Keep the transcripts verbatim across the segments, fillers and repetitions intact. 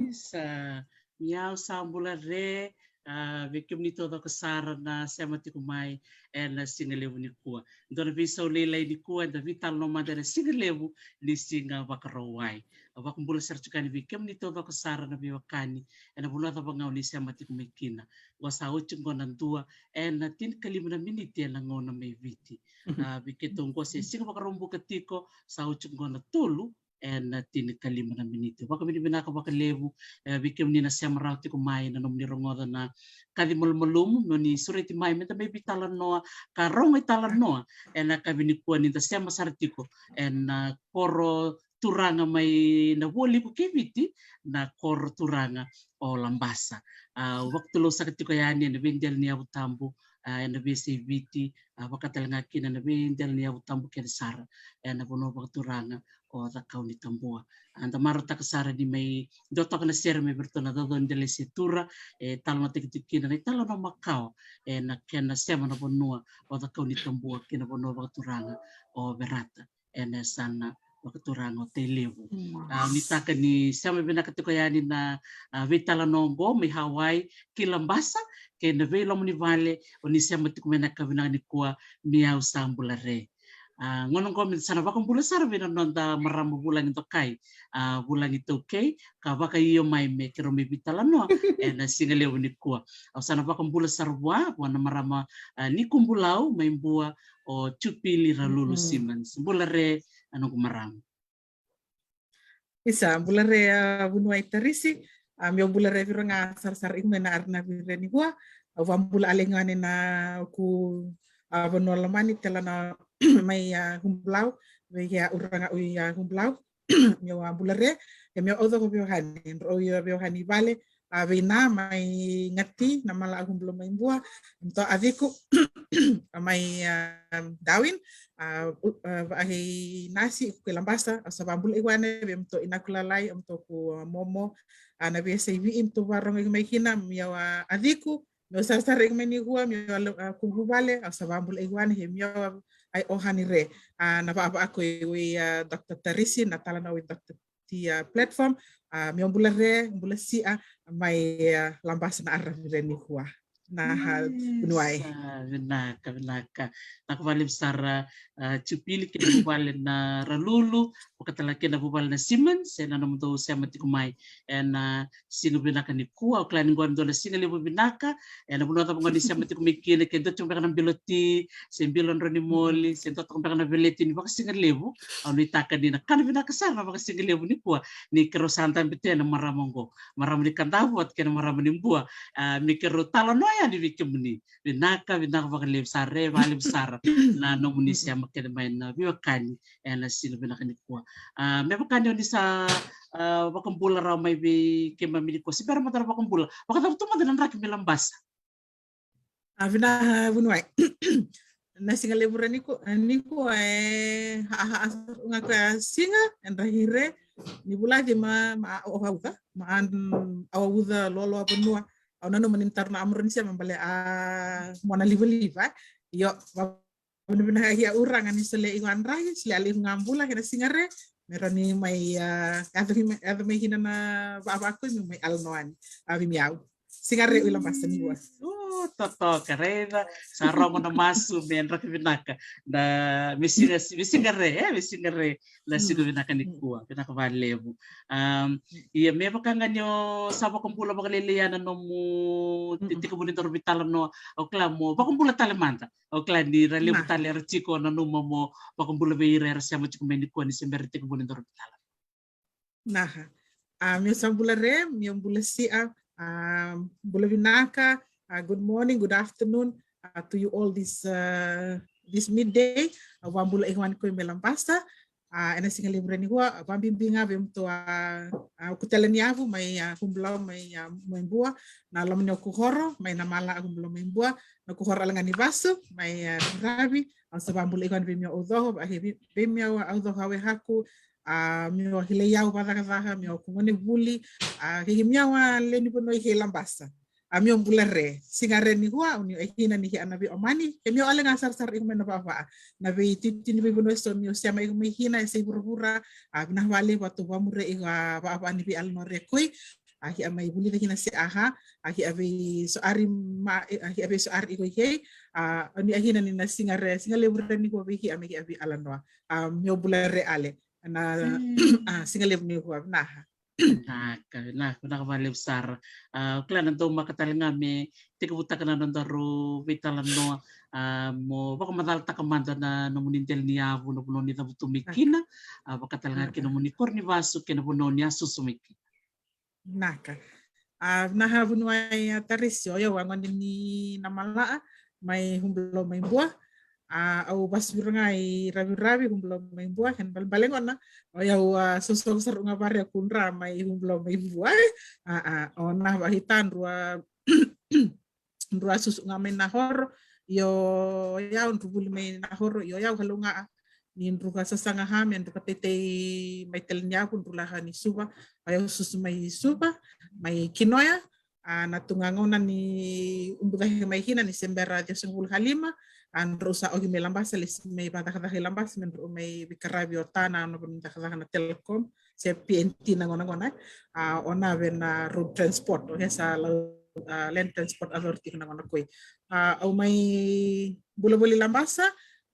Isa, ni au sa bula re, a, vei kemuni taucoko sara na sema tiko mai ena siga levu nikua. Dua na veisau lailai nikua, eda veitalanoa mada ena siga levu ni Siga Vakarauwai. Au vakabula sara tiko yani vei kemuni taucoko sara na veiwekani, ena vanua cava ga o ni sema tiko mai kina. Qo sa oti qo na dua ena tinikalima na miniti ena gauna mai Viti. A, vei keitou qo se Siga Vakaraubuka tiko, sa oti qo na tolu ena tinikalima na miniti. Vakavinavinaka vakalevu, e, vei kemuni na sema rawa tiko mai na nomuni rogoca na kaci malumalumu, mo ni sureti mai meda mai veitalanoa ka rogo italanoa ena yakavi nikua ni da sema sara tiko ena koro turaga mai na Vualiku kei Viti, na koro turaga o Labasa. A, au vakatulou saka tiko yani ena veidela ni yavu tabu, a, ena veiyasai Viti, a, vaka tale ga kina na veidela ni yavu tabu kece sara ena vanua vakaturaga o Cakaunitabua. A, da marautaka sara ni mai dua toka na sere mai vei iratou na caucau ni dela ni sere tura, e talanoataki tiko kina na italanoa makawa ena kena sema na vanua o Cakaunitabua kei na vanua vakaturaga o Verata ena yasana vakaturaga o Tailevu. Mm. A, au nuitaka ni sema vinaka tiko yani na, a, veitalanoa oqo mai Hawaii ki Labasa, kei na veiloma ni vale o ni sema tiko mai ena yakavi vinaka nikua, ni au sa bula re. A, gauna qo me sa na vakabula sara vei na noda marama vulagi dokai, a, vulagi taukei, ka vakaio mai me keirau mai veitalanoa ena siga levu nikua. Au sa na vakabula sara vua, vua na marama, a, ni Kubulau mai Bua, o Jupili Ralulu Simmons. Bula re, a, noqu marama. Isa, bula re, a, vuniwai Tarisi. A, meu bula re vei ira ga sarasara iko mai na Aranavi re nikua. Au vakabula ale ga ni na ku, a, vanua lomani tela na mai, a, Kubulau, vei, a, uraga ui, a, Kubulau. Meu, a, bula re, e meu auca ko vei wahani, drau ia vei wahani vale, a, vei na mai Gati, na mala a Kubulau mai Bua, muto a ciku, a mai, a, Darwin, a, u-, a, vaai nasi, ko i Labasa, a sa vabula i wane, vei muto i Nakulalai, a muto ko, a, Momo, a na vei sa i vei muto varongo i mai kina, meu a, a ciku, meu sarasara i mai nikua, meu a, a, ko vuvale, a sa vabula i wane, he meu a, ai o hani re, a, na vavako i, a, Doctor Tarisi, na tala na ui Doctor ti, a, platform, a, meu bula re, bula sia, mai, a, Labasa na Aranavi re nikua. Na ha, vuniwai. Sa, vinaka, vinaka. Vinaka valevu sara, a, Jupili kei na vuvale na Ralulu, vakatala kei na vuvale na Simmons, ena nomudou sema tiko mai. Ena siga vinaka nikua, au kila ni qo e dua na siga levu vinaka, ena vanua cava qo ni sema tiko mai kina, ke dua tiko beka na bilo ti, se bilo drau ni moli, se dua tiko beka na veleti ni vakasigalevu, au nuitaka ni na kana vinaka sara na vakasigalevu nikua, ni keirau sa dabe tu ena marama qo, marama ni Kadavu vata kei na marama ni Bua, a, me keirau talanoa yani vei kemuni. Vinaka, vinaka vakalevu sara, e valevu sara na nomuni sema kece mai na veiwekani ena siga vinaka nikua. A, me vaka ni o ni sa, a, vakabula rawa mai vei keimami nikua. Se bera mada na vakabula, vakacava tu mada na draki mai Labasa? A, vinaka vuniwai. Na siga levu ra nikua, a, nikua e ha, ha, ha, ga ko a siga, e draki re, ni vulaci ma, ma, o, o, auca, ma, an, o, auca, lolo, a vanua. Au nanuma ni taro na amuro ni sema bale a mona livaliva. Io, va, vinavinaka ia uraga ni sole iko a draki, sole a levu ga bula, kena siga re, me rau ni mai, a, yaco mai, yaco mai kina na vavako, me mai alanoa ni, a, vei miau. Siga re ui Labasa nikua. O, totoka, raica, sa rogo na masu, me draki vinaka. Na, me siga, me siga re, e, me siga re. Na siga vinaka nikua, vinaka valevu. Um, ia me vaka ga ni o sa vakabula vakalailai ena nomu te-, tekivu ni daru veitalanoa, au kila mo vakabula tale mada. Au kila ni ra levu tale era tiko nanuma mo vakabula vei ira era sema tiko mai nikua ni se bera tekivu ni daru veitalanoa. Naha. A, meu sa bula re, meu bula sia, a, bula vinaka, a, good morning, good afternoon, a, to you all this, a, this midday. A, vakabula i wani koi me Labasa, a, ena siga levu re nikua, a, vabibi ga vei mutu a, a, Kutela ni Yavu mai, a, Kubulau mai, a, mai Bua, na loma ni Okuhoro, mai na mala a Kubulau mai Bua, na Okuhoro a laga ni vasu, mai, a, Ravi, a, sa vakabula i wani vei meu aucoho, a, he vei, vei meu aucoho a we haku, a, meu kilai au vakacakacaka, meu kugone vuli, a, kei meu a lewe ni vanua i kei Labasa. A, meu bula re, siga re nikua, au ni aikina ni kei ana vei omani, ke meu ale ga sarasara iko mai na vavaa. Na vei titini vei vanua so meu sema iko mai kina, e sei vuravura, a, vinaka valevu a tu vamure iko a vavaa ni vei alanoa re koi, a, ki a mai vulica kina se aha, a, ki a vei soari ma, a, ki a vei soari iko i kei, a, au ni aikina ni na siga re, siga levu re nikua vei ki a mai ki a vei alanoa. A, meu bula re ale. Na, a, siga levu nikua, naha. Vinaka, vinaka, vinaka valevu sara. A, au kila na daumaka tale ga me tekivutaka na nodaru veitalanoa, a, mo vakamacalataka mada na nomuni dela ni yavu, na vanua ni cavutu mai kina, a, vaka tale ga kei na nomuni koro ni vasu, kei na vanua ni a susu mai kina. Vinaka. A, vinaka vuniwai a Tarisi, o yau a gone ni Namalaa, mai Kubulau mai Bua. A, au vasu vei ira ga i Raviravi, Kubulau mai Bua, kena balebale gona. O yau a sosoga sara ga vare a kudra mai Kubulau mai Bua. A, a, o na vahita drua, drua susu ga mai Nahoro. Io, yau dru vuli mai Nahoro, io, yau halu ga a. Ni dru ka sasaga ha, me dru ka teitei mai tele ni yavu, dru laha ni Suva. O yau susu mai Suva, mai Kinoya. A, na tu ga gauna ni ubu cake mai kina ni se bera ciwasagavulu ka lima, a, drau sa oki mai Labasa, lesi mai vacakacaka i Labasa, me drau mai veikaravi o ta na nova ni cakacaka na Telecom, se P N T na gauna gona, a, o na vei na road transport, o ke sa lau, a, land transport authority na gauna koi. A, au mai bula voli Labasa,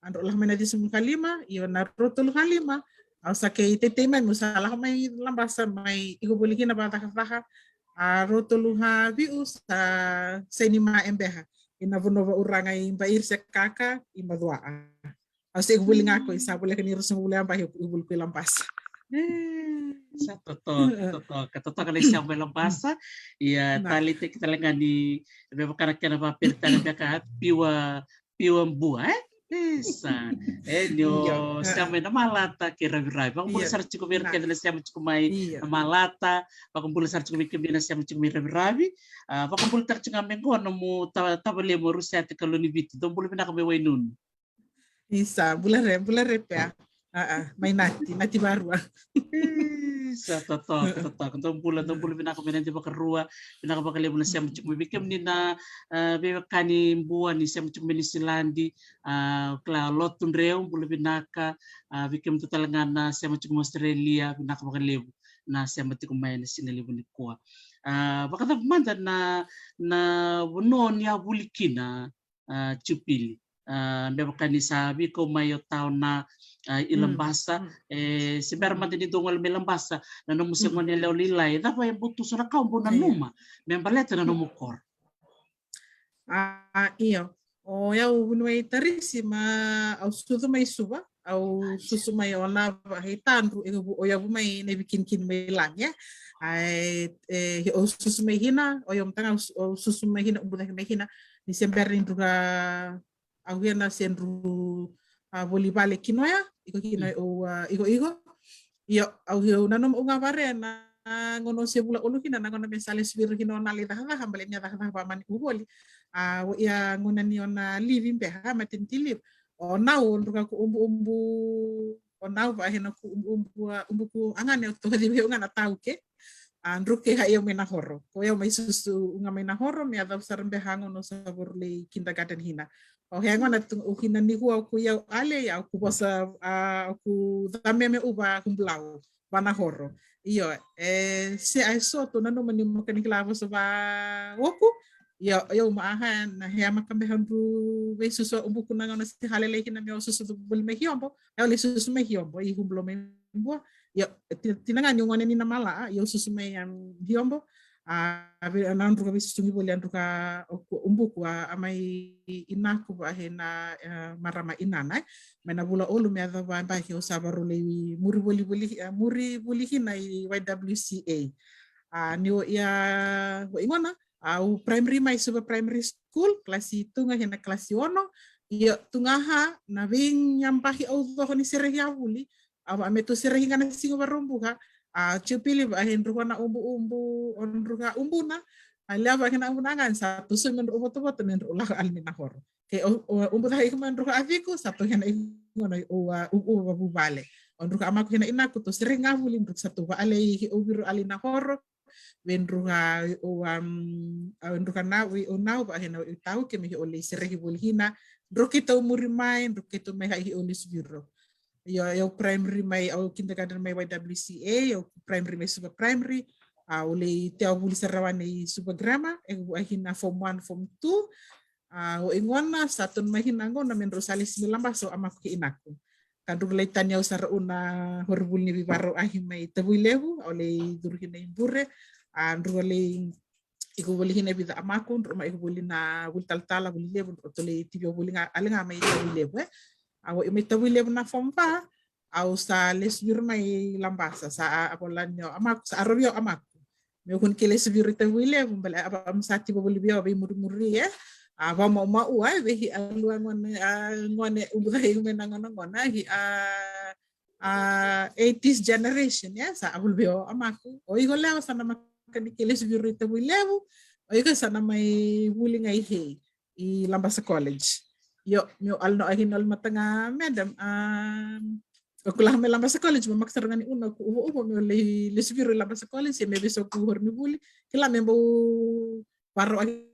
a drau lako mai na ciwasagavulu ka lima, io na rua tolu ka lima, au sa qai teitei mai meu sa lako mai Labasa mai iko voli kina vakacakacaka. A rua tolu ka vi'u sa saini ma e beha ina vanua va'uraga i Bairi se Kaka i Macua'a. Au sa iko voli ga ko i sa voleka ni rusa voli a bahi iko voli ko i Labasa. Sa totoka, totoka, totoka na isema i Labasa. Ia, taleitaki tale ga ni me vaka na kena vaperitana beka piwa, piwa bua, e? Isa. E, ni o sema ina Malata kei Raviravi. Vakabula sara tiko vei ira kece na sema tiko mai na Malata. Vakabula sara tiko vei kemuni na sema tiko mai Raviravi. A, vakabula tara tiko ga mai qo nomu tavale mo Rusete Kaloniviti. Dou bula vinaka mai Wainunu. Isa, bula re, bula re pea. A, a, mai Nati, Nati Varua. Isa, totoka, totoka. Dou bula, dou bula vinaka mai Nadi vakarua. Vinaka vakalevu na sema tiko mai vei kemuni na, a, veiwekani Bua ni sema tiko mai Niusiladi. A, kila Lotu Dreu, bula vinaka. A, vei kemuni tale ga na sema tiko mai Australia, vinaka vakalevu na sema tiko mai na siga levu nikua. A, vakacava mada na, na vanua ni a vuli kina, a, Jupili. A, me vaka ni sa vei kau mai o tau na, a, i Labasa, e, se bera mada ni dou gole mai Labasa, na nomu se gone yalewa lailai, e cava e butu so na ka o bau nanuma me baleta na nomu koro? A, io. O yau vuniwai Tarisi ma au sucu mai Suva, au susu mai o na vahi Tadru, e, o yau vu mai na ivi kinikini mai Lagi, e. A, e, e, au susu mai hina, o yau mataga au su-, au susu mai hina, ubu cake mai hina, ni se bera ni dru ka, au hina se dru, a, voli vale kinoya, iko kinoya, o, a, iko, iko. Io, au hiu na noma uga vare na gauna o se vula olu kina, na gauna me sa lesu vei ira kina o na lai cakacaka, bale ni a cakacaka vamani u voli. A, o ia gauna ni o na livi beha, maternity leave. O nau, o druka ku ubu ubu, o nau va hena ku ubu ubu, a, ubu ku agane o toka civi uga na tauke. A, druke ha ia mai na horo. Ko ia mai susu uga mai na horo, me a cau sara beha gauna o sa voru lai kindergarten hina. O he gauna tu, o kina ni kua o ku ia ale, ia o ku vosa, a, o ku cameme uva ku blau. Va na horo. Io, e, se ai so tu na numa ni maka ni kila vosa va oku. Io, io ma aha na he maka me handru vei susu ubuku na gauna se halele kina me o susu tu voli mai hiombo. E o le susu mai hiombo, i humblo mai bua. Io, ti-, tina ga ni ngone ni na mala, io susu mai, um, hiombo. A, a ve, na andruka vei susu ni voli andruka o ku-, ubuku a, a mai inaku va he na, e, marama inana, e. Mai na vula olu me a cava ba ke o sa varu lei muri voli voli, e, muri voli hina i Y W C A. A, ni o ia, o ingona, a, u primary mai Suva Primary School, klasi tuga hina klasi ono, ia tuga ha, na vei nyabahi au coho ni sere hia vuli, a, va me tu sere hinga na sigo varobuha, a, Jupili va he druka na ubu ubu, o druka ubuna, a, lea va he na ubuna ngan sa tu su me dru ubotoboto me dru laka almi na horo. Ke o, o, ubu taha iko me druka a viko, sa tu he na iko na o, a, u, u, va vuvale. O druka amaku he na inaku tu sere nga vuli, druka sa tu va ale i he o viro ali na horo, ve druka o, um, a, druka na, ve o nau, va he na o tau, ke me he o lei sere hi vuli hina, druki tau muri mai, druki tau mai ha i he o lei suviro. Io, io primary mai, au kindergarten mai Y W C A, au primary mai Suva Primary, a, au lei te au vuli sarawa nei Suva Grammar, e vua hina form one, form two, a, o ingona, sa tonu mai hina gona, me dru sa lesi me Labasa, o amaku ke inaku. Ka dru lei tani au sara una hori vuli ni vivaro ahi mai Tavui Levu, au lei duru hina i bure, a, dru lei iko voli hina vica amaku, dru ma iko voli na vuli talatala, vuli levu, dru tu lei tivi au vuli ga, ale ga mai Tavui Levu, e. Au i mai Tavui Levu na form va, au sa lesu viro mai Labasa, sa a, a vola ni o amaku, sa arovi o amaku. Me huni ke lesu viro i Tavui Levu, bale a, a, sa tivi voli vio vei muri muri, e. A, va ma, ma ua, e, vei hi a lua gone, a, gone, ubu tahi me na gona gona, hi a, a, eighties generation, e, sa a voli vio amaku. O iko lewa sa na maka ni ke lesu viro i Tavui Levu, o iko sa na mai vuli ga i hei. I Labasa College. Io, meu alno ahi na mataga, madam, a, o kula me Labasa College, me maksara gani una ku uvo uvo, meu lei lesu viro i Labasa College, ia me veso ku hori ni vuli, kila me bau varo ahi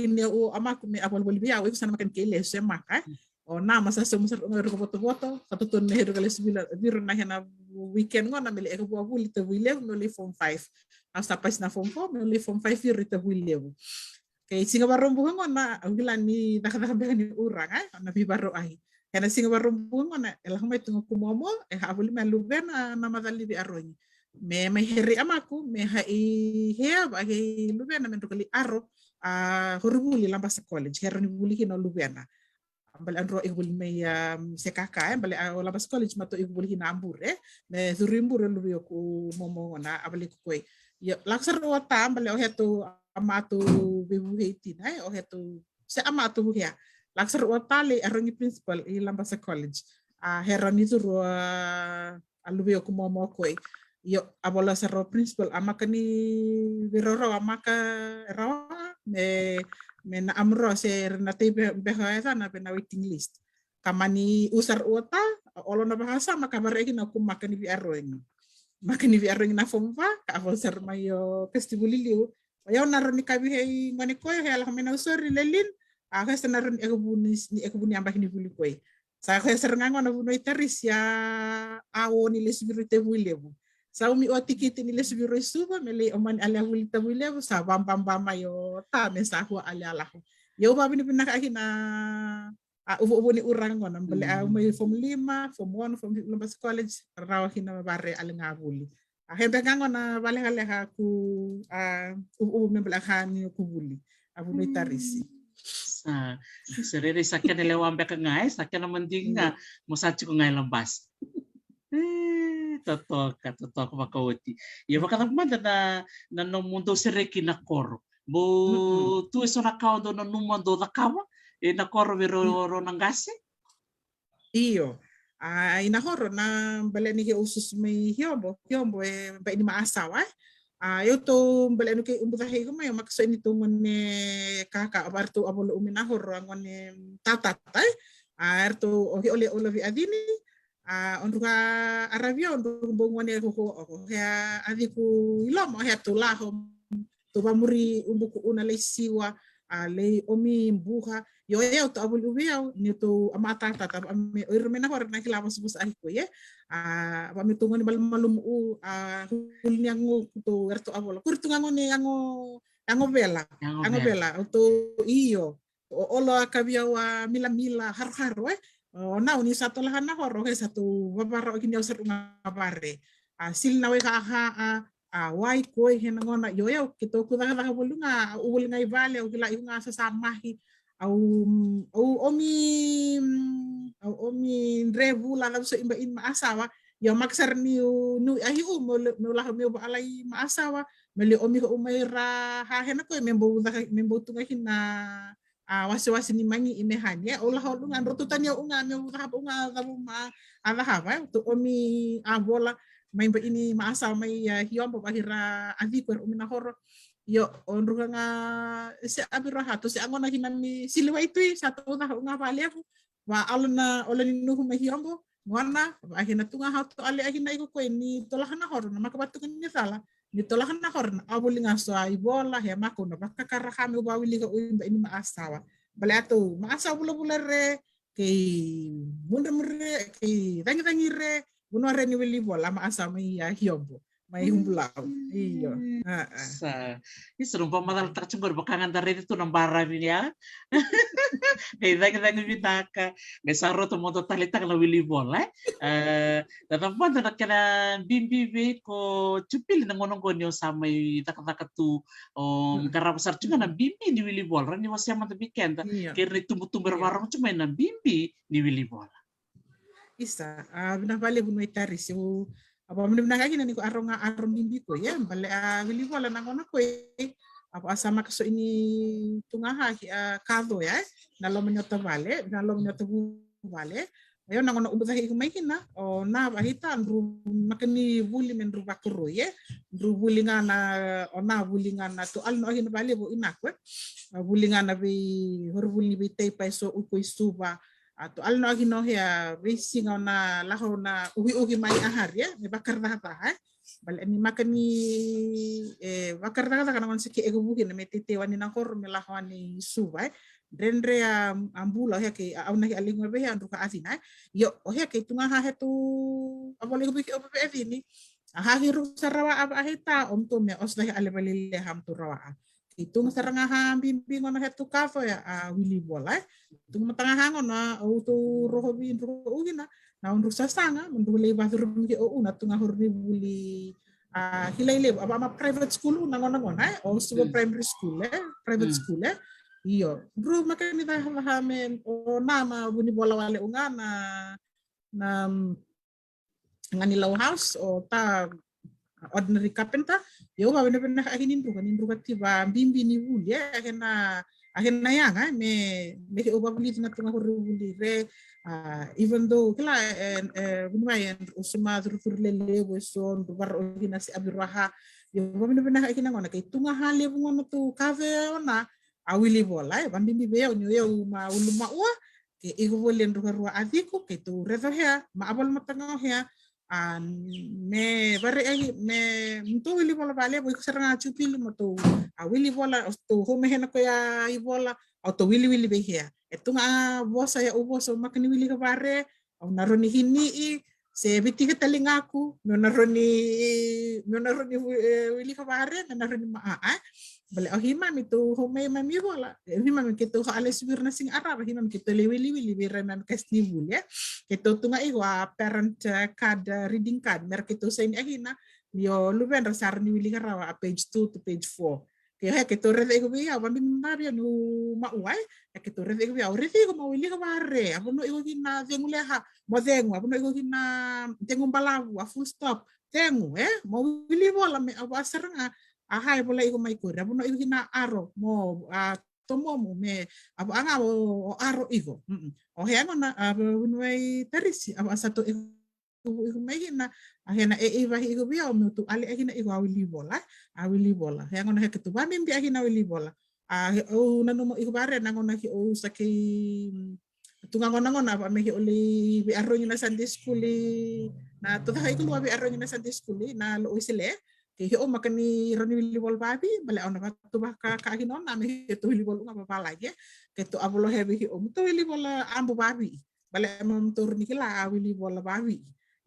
ni o amaku me a voli voli via, o iko sa na maka ni ke lesu e maka, e. O na masa so masa o ruka voto voto, sa toto ne ruka lesu vila, viro na hena weekend gona me le eka vua vuli Tavui Levu, meu lei form five. Au sa pasi na form four, meu lei form five viro i Tavui Levu. Kei siga varobuka gona, au kila ni cakacaka beka ni uraga, e, na vivaro ahi. Ena siga Vakaraubuka gona e lako mai tu ga o Kumomo, e a vuli mai a luvena na macala ni veiarogi. Me mai heri amaku me hai hea vaka kei luvena me dro ka lai aro a koronivuli Labasa College, ke rawa ni vuli kina o luvena. Bale a dro ikuvuli mai a Sekaka, e bale a o Labasa College matou ikuvuli kina a Bure, me curu i Bure o luve o Kumomo gona a vale ko koya. Io, lako sara o ta bale o hetou a matou veivuke i tina, e o hetou se a matou vuke a. Lako sara o ta lai arogi principal i Labasa College. A hera ni curu a a luve o Kumomo koya. Io, a vola sara o principal a maka ni veiraurau a maka rawa me me na amro se re na tei beka e cana pe na waiting list. Ka mani usar ota, olo na vakasama ka varai kina ko maka ni veiarogi. Maka ni veiarogi na form va, ka a vola sara mai o Kasiti Vuliliu. O yau na roni kavi hei gone koya, hei alaka mai na usori lelin, a kasa na roni ekavuni, ni ekavuni ambaki ni vuli koya. Sa koya sara ga gona vunua i Tarisi a o ni lesu viro i Tavui Levu. Sa umi o tikiti ni lesu viro i Suva me lei o mani ale a vuli Tavui Levu, sa vababa mai o ta me sa hua ale a lako. Ia u vavinavinaka aki na a uvuuvu ni ura gona bale a umai form lima, form one, form five Labasa College, rawa kina vare ale ga vuli. A hebe ga gona valekaleka ku a uvuuvu me bale a ka ni ku vuli a vunua i Tarisi. Sa, sa rere sa kena lewa beka ga e, sa kena madigi ga mo sa tiko ga e Labasa. E, totoka, totoka vakaoti. Ia vakacava mada na, na nomu dau sereki na koro? Mo tu e so na ka o dau nanuma dau cakava e na koro vei rau na qase? Io. A, i na horo na bale ni ke ususu mai Hiobo, Hiobo e bai ni maasawa e. A, eu tou bale ni ke ubuca hei ko mai o maka so i ni tou gone kaka o varatou a vola umi na horo a gone tatata e. A, eratou o ke ole olovi a cini. A, o druka a ravia o druka bou gone ko ko o ke a ciku i loma o ke a tou laho tou vamuri ubuku una lei siwa a lei omi buka. Io e au tou a vuli uvi au ni tou a matatata a me o ira me na hore na kila vosavosa aki ko ye. A va me tou gone malumalumu u a huli ni ago ku tou era tou a vola kuri tu ga gone ago ago vela. Ago vela o tou io. O olo a kavi au a milamila haroharo e. O nau ni sa tolaka na horo ke sa tou vavara o kini au sa runga vare. A sili na wai ka a ka a a wai koi he na gona io e au ke tou ku cakacaka voli ga a u voli ga i vale au kila i ku ga sa sa mahi. Au au omi au omi dre vula cava so imba in ma asawa. Io maka sara ni u nu ahi u meu laka meu vaalai ma asawa. Me le omi ka u mai ra ha he na koi me bou caka me bou tu ga kina a wasewase ni magi i mehani e o laha o luga dro tu tani o uga me u cahava uga cavu ma a cahava e tu omi a vola mai ba ini ma asa mai a hiobo ba hira a viko era omi na horo. Io o druka ga se a viro ha tu se a gona kina mi sili wai tui sa tu caha uga valevu. Va alo na ola ni nuhu mai hiobo gona va hina tu ga ha tu ale a hina iko koe ni tolaka na horo na maka vatuka ni cala. Ni tolaka na horo na a voli ga so a i vola he mako na vakakara ka me vawili ka ui ba ini ma asawa. Bale a tou ma asawa vulavula re kei mudramudre kei cagicagi re. Vunua re ni wili vola ma asawa mai a hiobo mai hubulau. Io. Sa isa no ba macala taka tiko gori vaka ga da raici tu na baravi ni a. Kei cagicagi vinaka. Kei sa rota modo talitaka na wili vola e. Da cava mada na kena bibi vei ko Jupili na gauna oqo ni o sa mai cakacaka tu o qarava sara tu ga na bibi ni wili vola ra ni wasea mada vei keda kei ra na itubutubu era vakarogo tu mai na bibi ni wili vola. Isa a vinaka valevu no i tarisi u a vavinavinaka kina ni ko aro ga aro bibi ko ia bale a wili vola na gauna ko i a vasa maka so ini tu ga haki a kaco ia na loma ni ota vale na loma ni ota vuvale. Io na gauna ubucaki iko mai kina o na vahita dru maka ni vuli me dru vakoroi e dru vuli ga na o na vuli ga na tu alu na ohi na vale vo inaku e. A vuli ga na vei hori vuli ni vei taipa e so uko i suva a tu alu na ohi na ohi a vei siga o na lako na uhiuhi mai a hari e me vakarataka e. Bale ni maka ni e vakarataka na gauna siki e vuki na me teitei wani na horo me lako wani suva e. Dredre a bula o hea kei a auna ki a ligu e vei a druka a cina e. Io o hea kei tu ga ha he tu a vole ki viki o veve e cini. A ha ki ruku sa rawa a va a he ta o mtu me o sa he ale vale le ha mtu rawa a. tu ga sara ga ha bibi gona he tu kato ya a wili vola, e. Tu ga mata ga ha gona, au tu rohovi dru u kina, na o dru sasaga, mo dru lei vacurumi ke o una, tu ga hori vuli, a, kilai levu, a, ma private school, na gona gona, e, o Suva Primary School, e, private school, e. Io, dru makani da ha me, o na ma vuni vola wale u ga na, na, mm, ga ni Lau House, o ta ordinary carpenter, io, va vena vena ha hini druka, ni druka ti va bibi ni vuli, e, a hena, a hena yaga, e, me, me ke o va vuli na tu ga hori vuli re, a, even though, kila, e, e, vuni mai, e, o suma thuru thuru lelevu, e so, dru vara o hina se avirua ha, io, va vena vena ha hina gona, ke tu ga ha levu gona tu kato e ona, a wili vola, e, va bibi vei au, ni o yau ma ulu ma ua, ke iko voli e dru ka rua a ciko, ke tou reco hea, ma a vola mata ga o hea, a, me vare ai, me, me tou wili vola vale, vo iko sara ga tupili mo tou, a, wili vola, o tou home hena ko ya i vola, o tou wili wili vei hea. E tu ga vosa ya u vosa, u makani wili ka vare, au na roni hini i, se viti ka tali gaku, me na roni, me na roni, e, wili ka vare, me na roni ma a, a. Bale, o himami tou home mami vola, e, himami ke tou ha ale sivir na siga arava, himami ke tou le wili wili vei ira mami kasi ni vuli, e. Ke tou tu ga iko a parent, e, card, e, reading card, mera ke tou saini a hina, ni o luvedra sara ni wili ka rawa a page two to page four. Ke he ke tou rece iko vei au, va bibi mami au ni u ma ua, e. E ke tou rece iko vei au, rece iko ma wili ka vare, a vono iko kina cegu leha, mo cegu, a vono iko kina cegu balavu, a full stop, cegu, e, mo wili vola me a va sara ga, a ha e vola iko mai kori, a vono iko kina aro, mo, a, tomomu me, a va ga o, o aro iko. Mm-mm. O hea gona, a, vuniwai Tarisi, a va sa tou iko, iko mai kina, a hena e, e vahi iko vei au, me tou ale a kina iko a wili vola, a wili vola. Hea gona he ke tou va bibi a kina wili vola. A, he o nanuma iko vare, na gona ke o sa kei, mm, tu ga gona gona, a va me ke o lei vei arogi na Sunday school i, na tou caka iko lua vei arogi na Sunday school i, na lo o isele, ke he o makani roni wili vola vavi, bale au na va tou va ka, ka kina o na me he tou wili vola ga vavalagi, e. Ke tou a vola he vei he o, mo tou wili vola a bu vavi. Bale mo tou roni kila a wili vola vavi.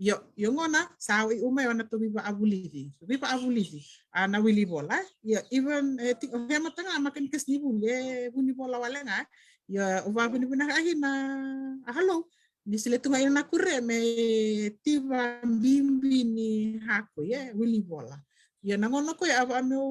Io, io gona, sa o i uma e o na tou viva a vulici. Viva a vulici. A na wili vola. Io, even, e, ti, o he mata ga, makani kasi ni vuli, e, vuni vola wale ga. Io, o va vuni vuna a hina, a halo. Ni sile tu ga ina na kure me tiva bibi ni hako, e, wili vola. Io, na gona ko e a va meu,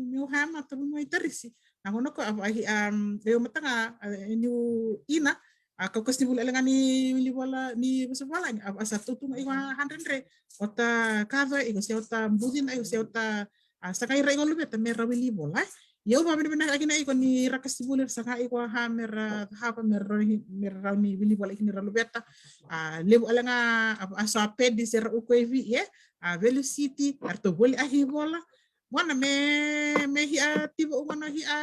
meu ha mata vuniwai Tarisi. Na gona ko e a va hi, um, e o mata ga, e, niu ina, a kau kasi ni vuli ale ga ni wili vola ni vosa vola ni, a, a sa tou tu ga iko a hundred re, o ta kaco iko se o ta bucina iko se o ta, a, saga ira iko luveta me ra wili vola, e. Ia au va vinavinaka kina iko ni ra kasi ni vuli saga iko ha me ra hava me ra, me ra ni wili vola iko ni ra luveta, a, levu ale ga, a, a so a pedi se ra uko e vi, e, a, Velu City, a ra tou voli a hi vola, Gona me, me hia tiva u gona hia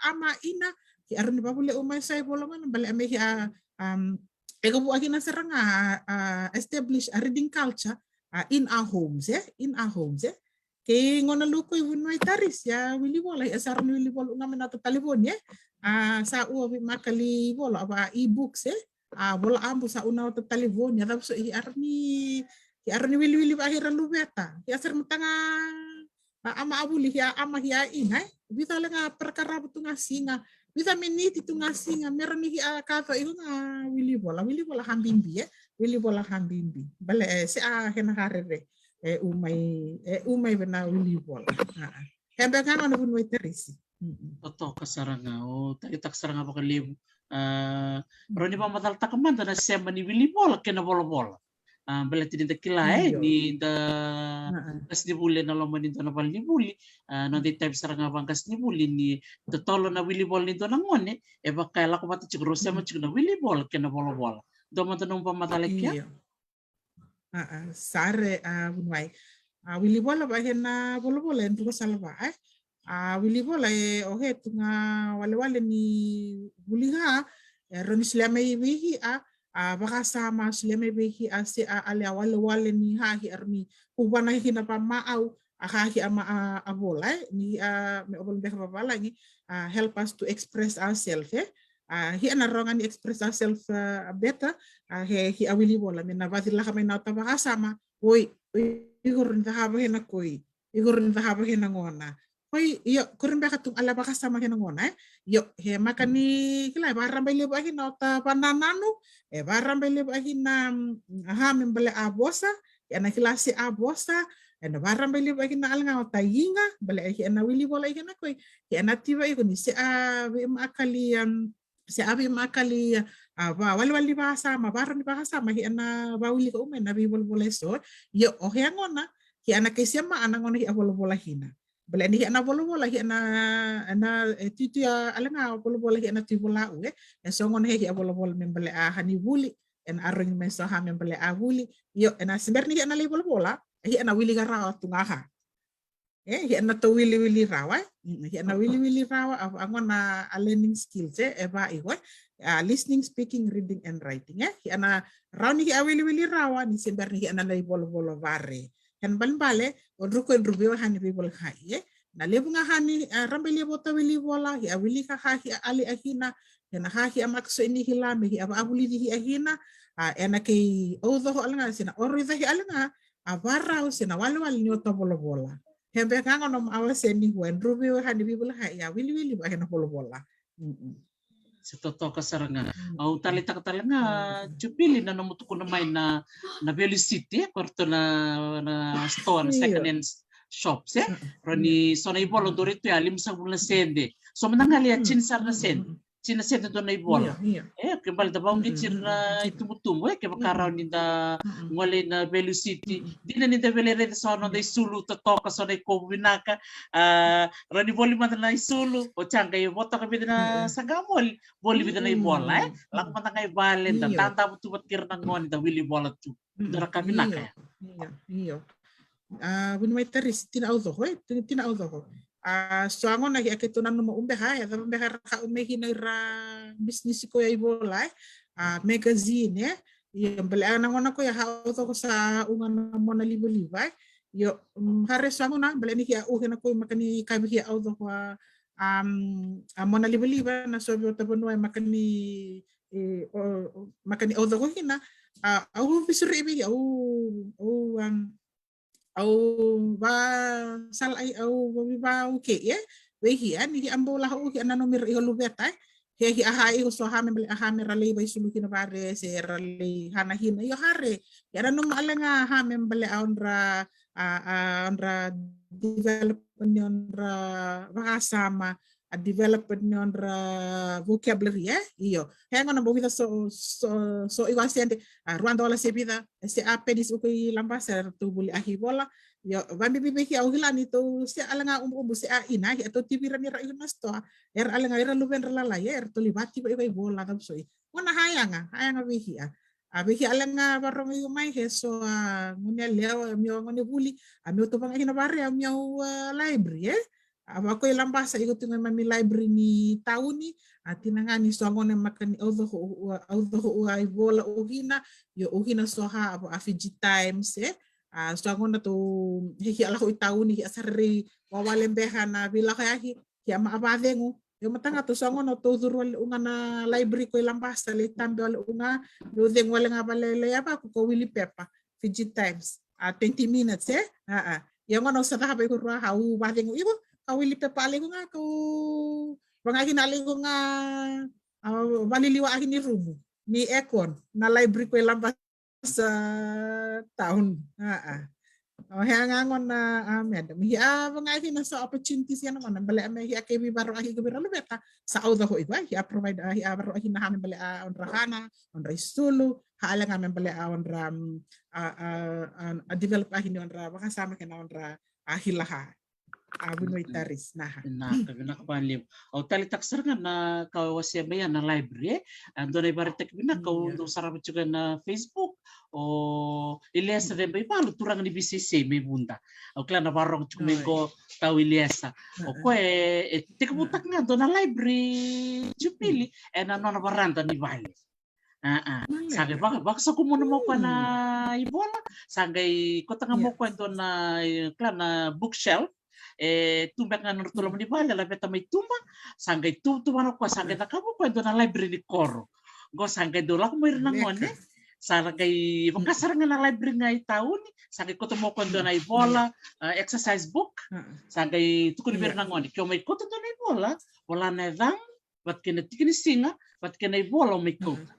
ama ina, hia roni vavule u mai sa i vola gona, bale me hia, um, e ka vua kina sara ga, a, establish a reading culture, a, in our homes, e, in our homes, e. Kei gona luko i vuniwai Tarisi a wili vola, hia sa roni wili vola u ga me na ta talevoni, e. A, sa ua vi makali vola, a va e-books, e. A, vola abu sa una o ta talevoni, a cava so i aroni, i aroni wiliwili va hira luveta. Hia sara mata ga, a, ama a vuli, hia ama hia ina, e. Vica le ga parakaravu tu ga siga. Vica miniti tu ga siga, me roni hia kaco iko ga wili vola, wili vola habibi, e. Wili vola habibi. Bale, e, se a hena harere, e, u mai, e, u mai vena wili vola. A, a. Hebe ga gona vuniwai Tarisi. Mm-mm. Totoka sara ga, o, talitaka sara ga vakalevu. A, rau ni vakamacalataka mada na sema ni wili vola kei na volavola. A, baleta ni da kila, e, ni da qasenivuli ena loma ni dua na valenivuli. A, noda itavi sara ga vaqasenivuli ni totolo na wili vola ni dua na gone, e vaka e lako vata tiko, rau sema tiko na wili vola kei na volavola. Dua mada nomu vakamacala e kea? Io. A, a, sare, a, vuniwai. A, wili vola va hena volavola e druka sala va, e. A, wili vola e o he tu ga walewale ni vuli ga, e roni solia mai vei hia, a, vakasama solia mai vei hia, se a, ale a walewale ni ha hia roni uvana hina va ma au, a ha hia ma a, a vola, e. Ni, a, me o vola beka vavalagi, a, help us to express ourselves, e. A, hia na roga ni express ourselves, a, better, a, he, hia wili vola, me na vacilaka mai na ota vakasama, oi, oi, iko roni cakava hena koi, iko roni cakava hena gona. Oi, io, kuri beka tu ala vakasama kena gona, e? Io, he maka ni kila, e varaba i levu ahi na ota vanananu, e varaba i levu ahi na, mm, aha, me bale a vosa, e na kila se a vosa, e na varaba i levu ahi na alga ota iga, bale e na wili vola i kena koi, e na tiva i koni se a veimakali, um, se a veimakali, a, va, waliwali vakasama, varo ni vakasama, e na vauli ka uma, e na veivolavola e so, io, o he gona, e na kai sema, a na gona e a volavola hina. Bale ni hia na volavola, hia na, na, e, tuitui a, alga volavola, hia na tui vola u, e. E so gona he hia volavola me bale a hani vuli, e na arogi me so ha me bale a vuli. Io, e na se bera ni hia na lai volavola, e hia na wili ka rawa tu ga ha. E, hia na to wili wili rawa, e. Mm, hia na wili wili rawa, a, a gona a learning skills, e, e va i ko, e. A, listening, speaking, reading, and writing, e. Hia na rawa ni hia wili wili rawa, ni se bera ni hia na lai volavola vare. Hena balebale, o druko e druvi o hani veivolavola hai, e. Na levu ga hani, a, raba i levu o tawili vola, hia wili ka ha hia ali a hina, hena ha hia maka so ini hila, me hia vavulici hia hina, a, e na kei aucoho alga, se na oro i cahi alga, a varau, se na waliwali ni o ta volavola. He beka ga gona ma awa se ni hua, e druvi o hani veivolavola hai, a wili wili va hena volavola. Mm-mm. Se totoka sara ga. Au taleitaka tale ga, Jupili, na nomu tukuna mai na, na Value City, e, ko ratou na, na store, na second hand shops, e. Ra ni so na ivola dou rai tu ya limasagavulu na sede. So mada ga le ya tini sara na sede. Tini na sede dua na ivola. E, ke bale da vauqeti ira na itubutubu, e, ke vaka rawa ni da gole na Value City. Dina ni da vele raica so na noda isulu totoka, so na ikovu vinaka, a, rawa ni voli mada na isulu, o ca qai votoka vica na saqa moli. Voli vica na ivola, e? Lako mada ga i vale, da dadavu tu vata kei ira na gone, da wili vola tu. Dua na ka vinaka ya. Io, io. A, vuniwai Tarisi, tina aucoho, e? Tina, tina aucoho. A, so a gona hia keitou nanuma u beka, e cava beka ra ka u me hina ira bisinisi ko ya i vola, e? A, magazine, e? Io, bale a na gona ko ya ha aucoho sa u ga na mona livaliva, e? Io, mm, hare so a gona, bale ni hia u hina ko i maka ni kavi hia aucoho a, a, a mona livaliva, na so vei o ta vanua e maka ni, e, o, o, maka ni aucoho hina, a, au visuri vei, au, au, um, au va sala ai, au va uke, e, vei hia, ni hia bau la u hia nanumi ra i luveta, e, hia hia ha i so ha me bale a ha me ra lai vaisulu hina vare, se ra lai hana hina, io hare, hia nanuma ale ga ha me bale a odra, a, a, odra develop ni odra vakasama, a develop ni odra vocabulary, e? Io. He gona bau vica so, so, so i vasede, a, rua dola se vica, se a penis uko i Labasa, e ratou vuli ahi vola. Io, vabibi vei hia au hila ni tou se ale ga ubuubu se a ina, hia tou tivira ni ra i na stoa. Era ale ga ira luvedra lalai, e, era tou li vati vai vai vola, cava so i. Gona ha yaga, ha yaga vei hia. A, vei hia ale ga varogo i mai he so a gone yalewa, a meu gone vuli, a meu tou vaga hina vare, a meu, a, library, e? A vako i Labasa, iko tu ga mami library ni tauni, a tina ga ni so a gone maka ni aucoho, aucoho u ai vola u hina, io u hina so ha, a Fiji Times, e? A so a gone tou, he hia lako i tauni, hia sa rei, wawale beha na veilako yahi, hia ma a vacegu. Io matagata so a gona tou curu wale u ga na library ko i Labasa, le tabe wale u ga, meu cegu wale ga vale le yava ko ko wili pepa, Fiji Times. A, twenty minutes, e? A, a. Ia gona u sa cakava iko rua, au vacegu iko, ka wili pepa ale iko ga, ka u vaga hina ale iko ga, a, valiliwa ahi ni rumu ni aircon, na library ko i Labasa town. A, a. O hea ga gona, a, madam. Ia vaga hina so opportunities ia na gona, bale a me hia kei vivaro ahi iko vira luveta, sa aucoho iko, ia provide, a, ia varo ahi na ha me bale a odra hana, odra isulu, ha ale ga me bale a odra, mm, a, a, a, a develop ahi ni odra vakasama kei na odra, a, hila ha. A, vuniwai Tarisi, na ha. Vinaka, vinaka vakalevu. Au taleitaka sara ga na ka au wasea mai ya na library, e. A, dua na ivaraitaki vinaka au dau sarava tiko ena Facebook. O Iliesa Cebaivalu, turaga ni Viseisei mai Vuda. Au kila na varogo tiko mai qo tau Iliesa. O koya e, e tekivutaka ga dua na library, Jupili, ena nona varada ni vale. A, a. Sa qai vaka, vakasokumuna mai o koya na ivola, sa qai kauta ga mai o koya e dua na, e, kila na bookshelf, e tu beka ga na nodratou loma ni vale, laveta mai tuba, sa qai tuvatuva o koya, sa qai cakava o koya e dua na library ni koro. Qo sa qai dau lako mai ira na gone, Sa ra qai vaka sara ga na library ga i tauni, sa qai kauta mai o koya dua na ivola, ah, exercise book. Sa qai tukuni vei ira na gone, ke o mai kauta dua na ivola, vola na yacamu, vata kei na tiki ni siga, vata kei na ivola o mai kauta.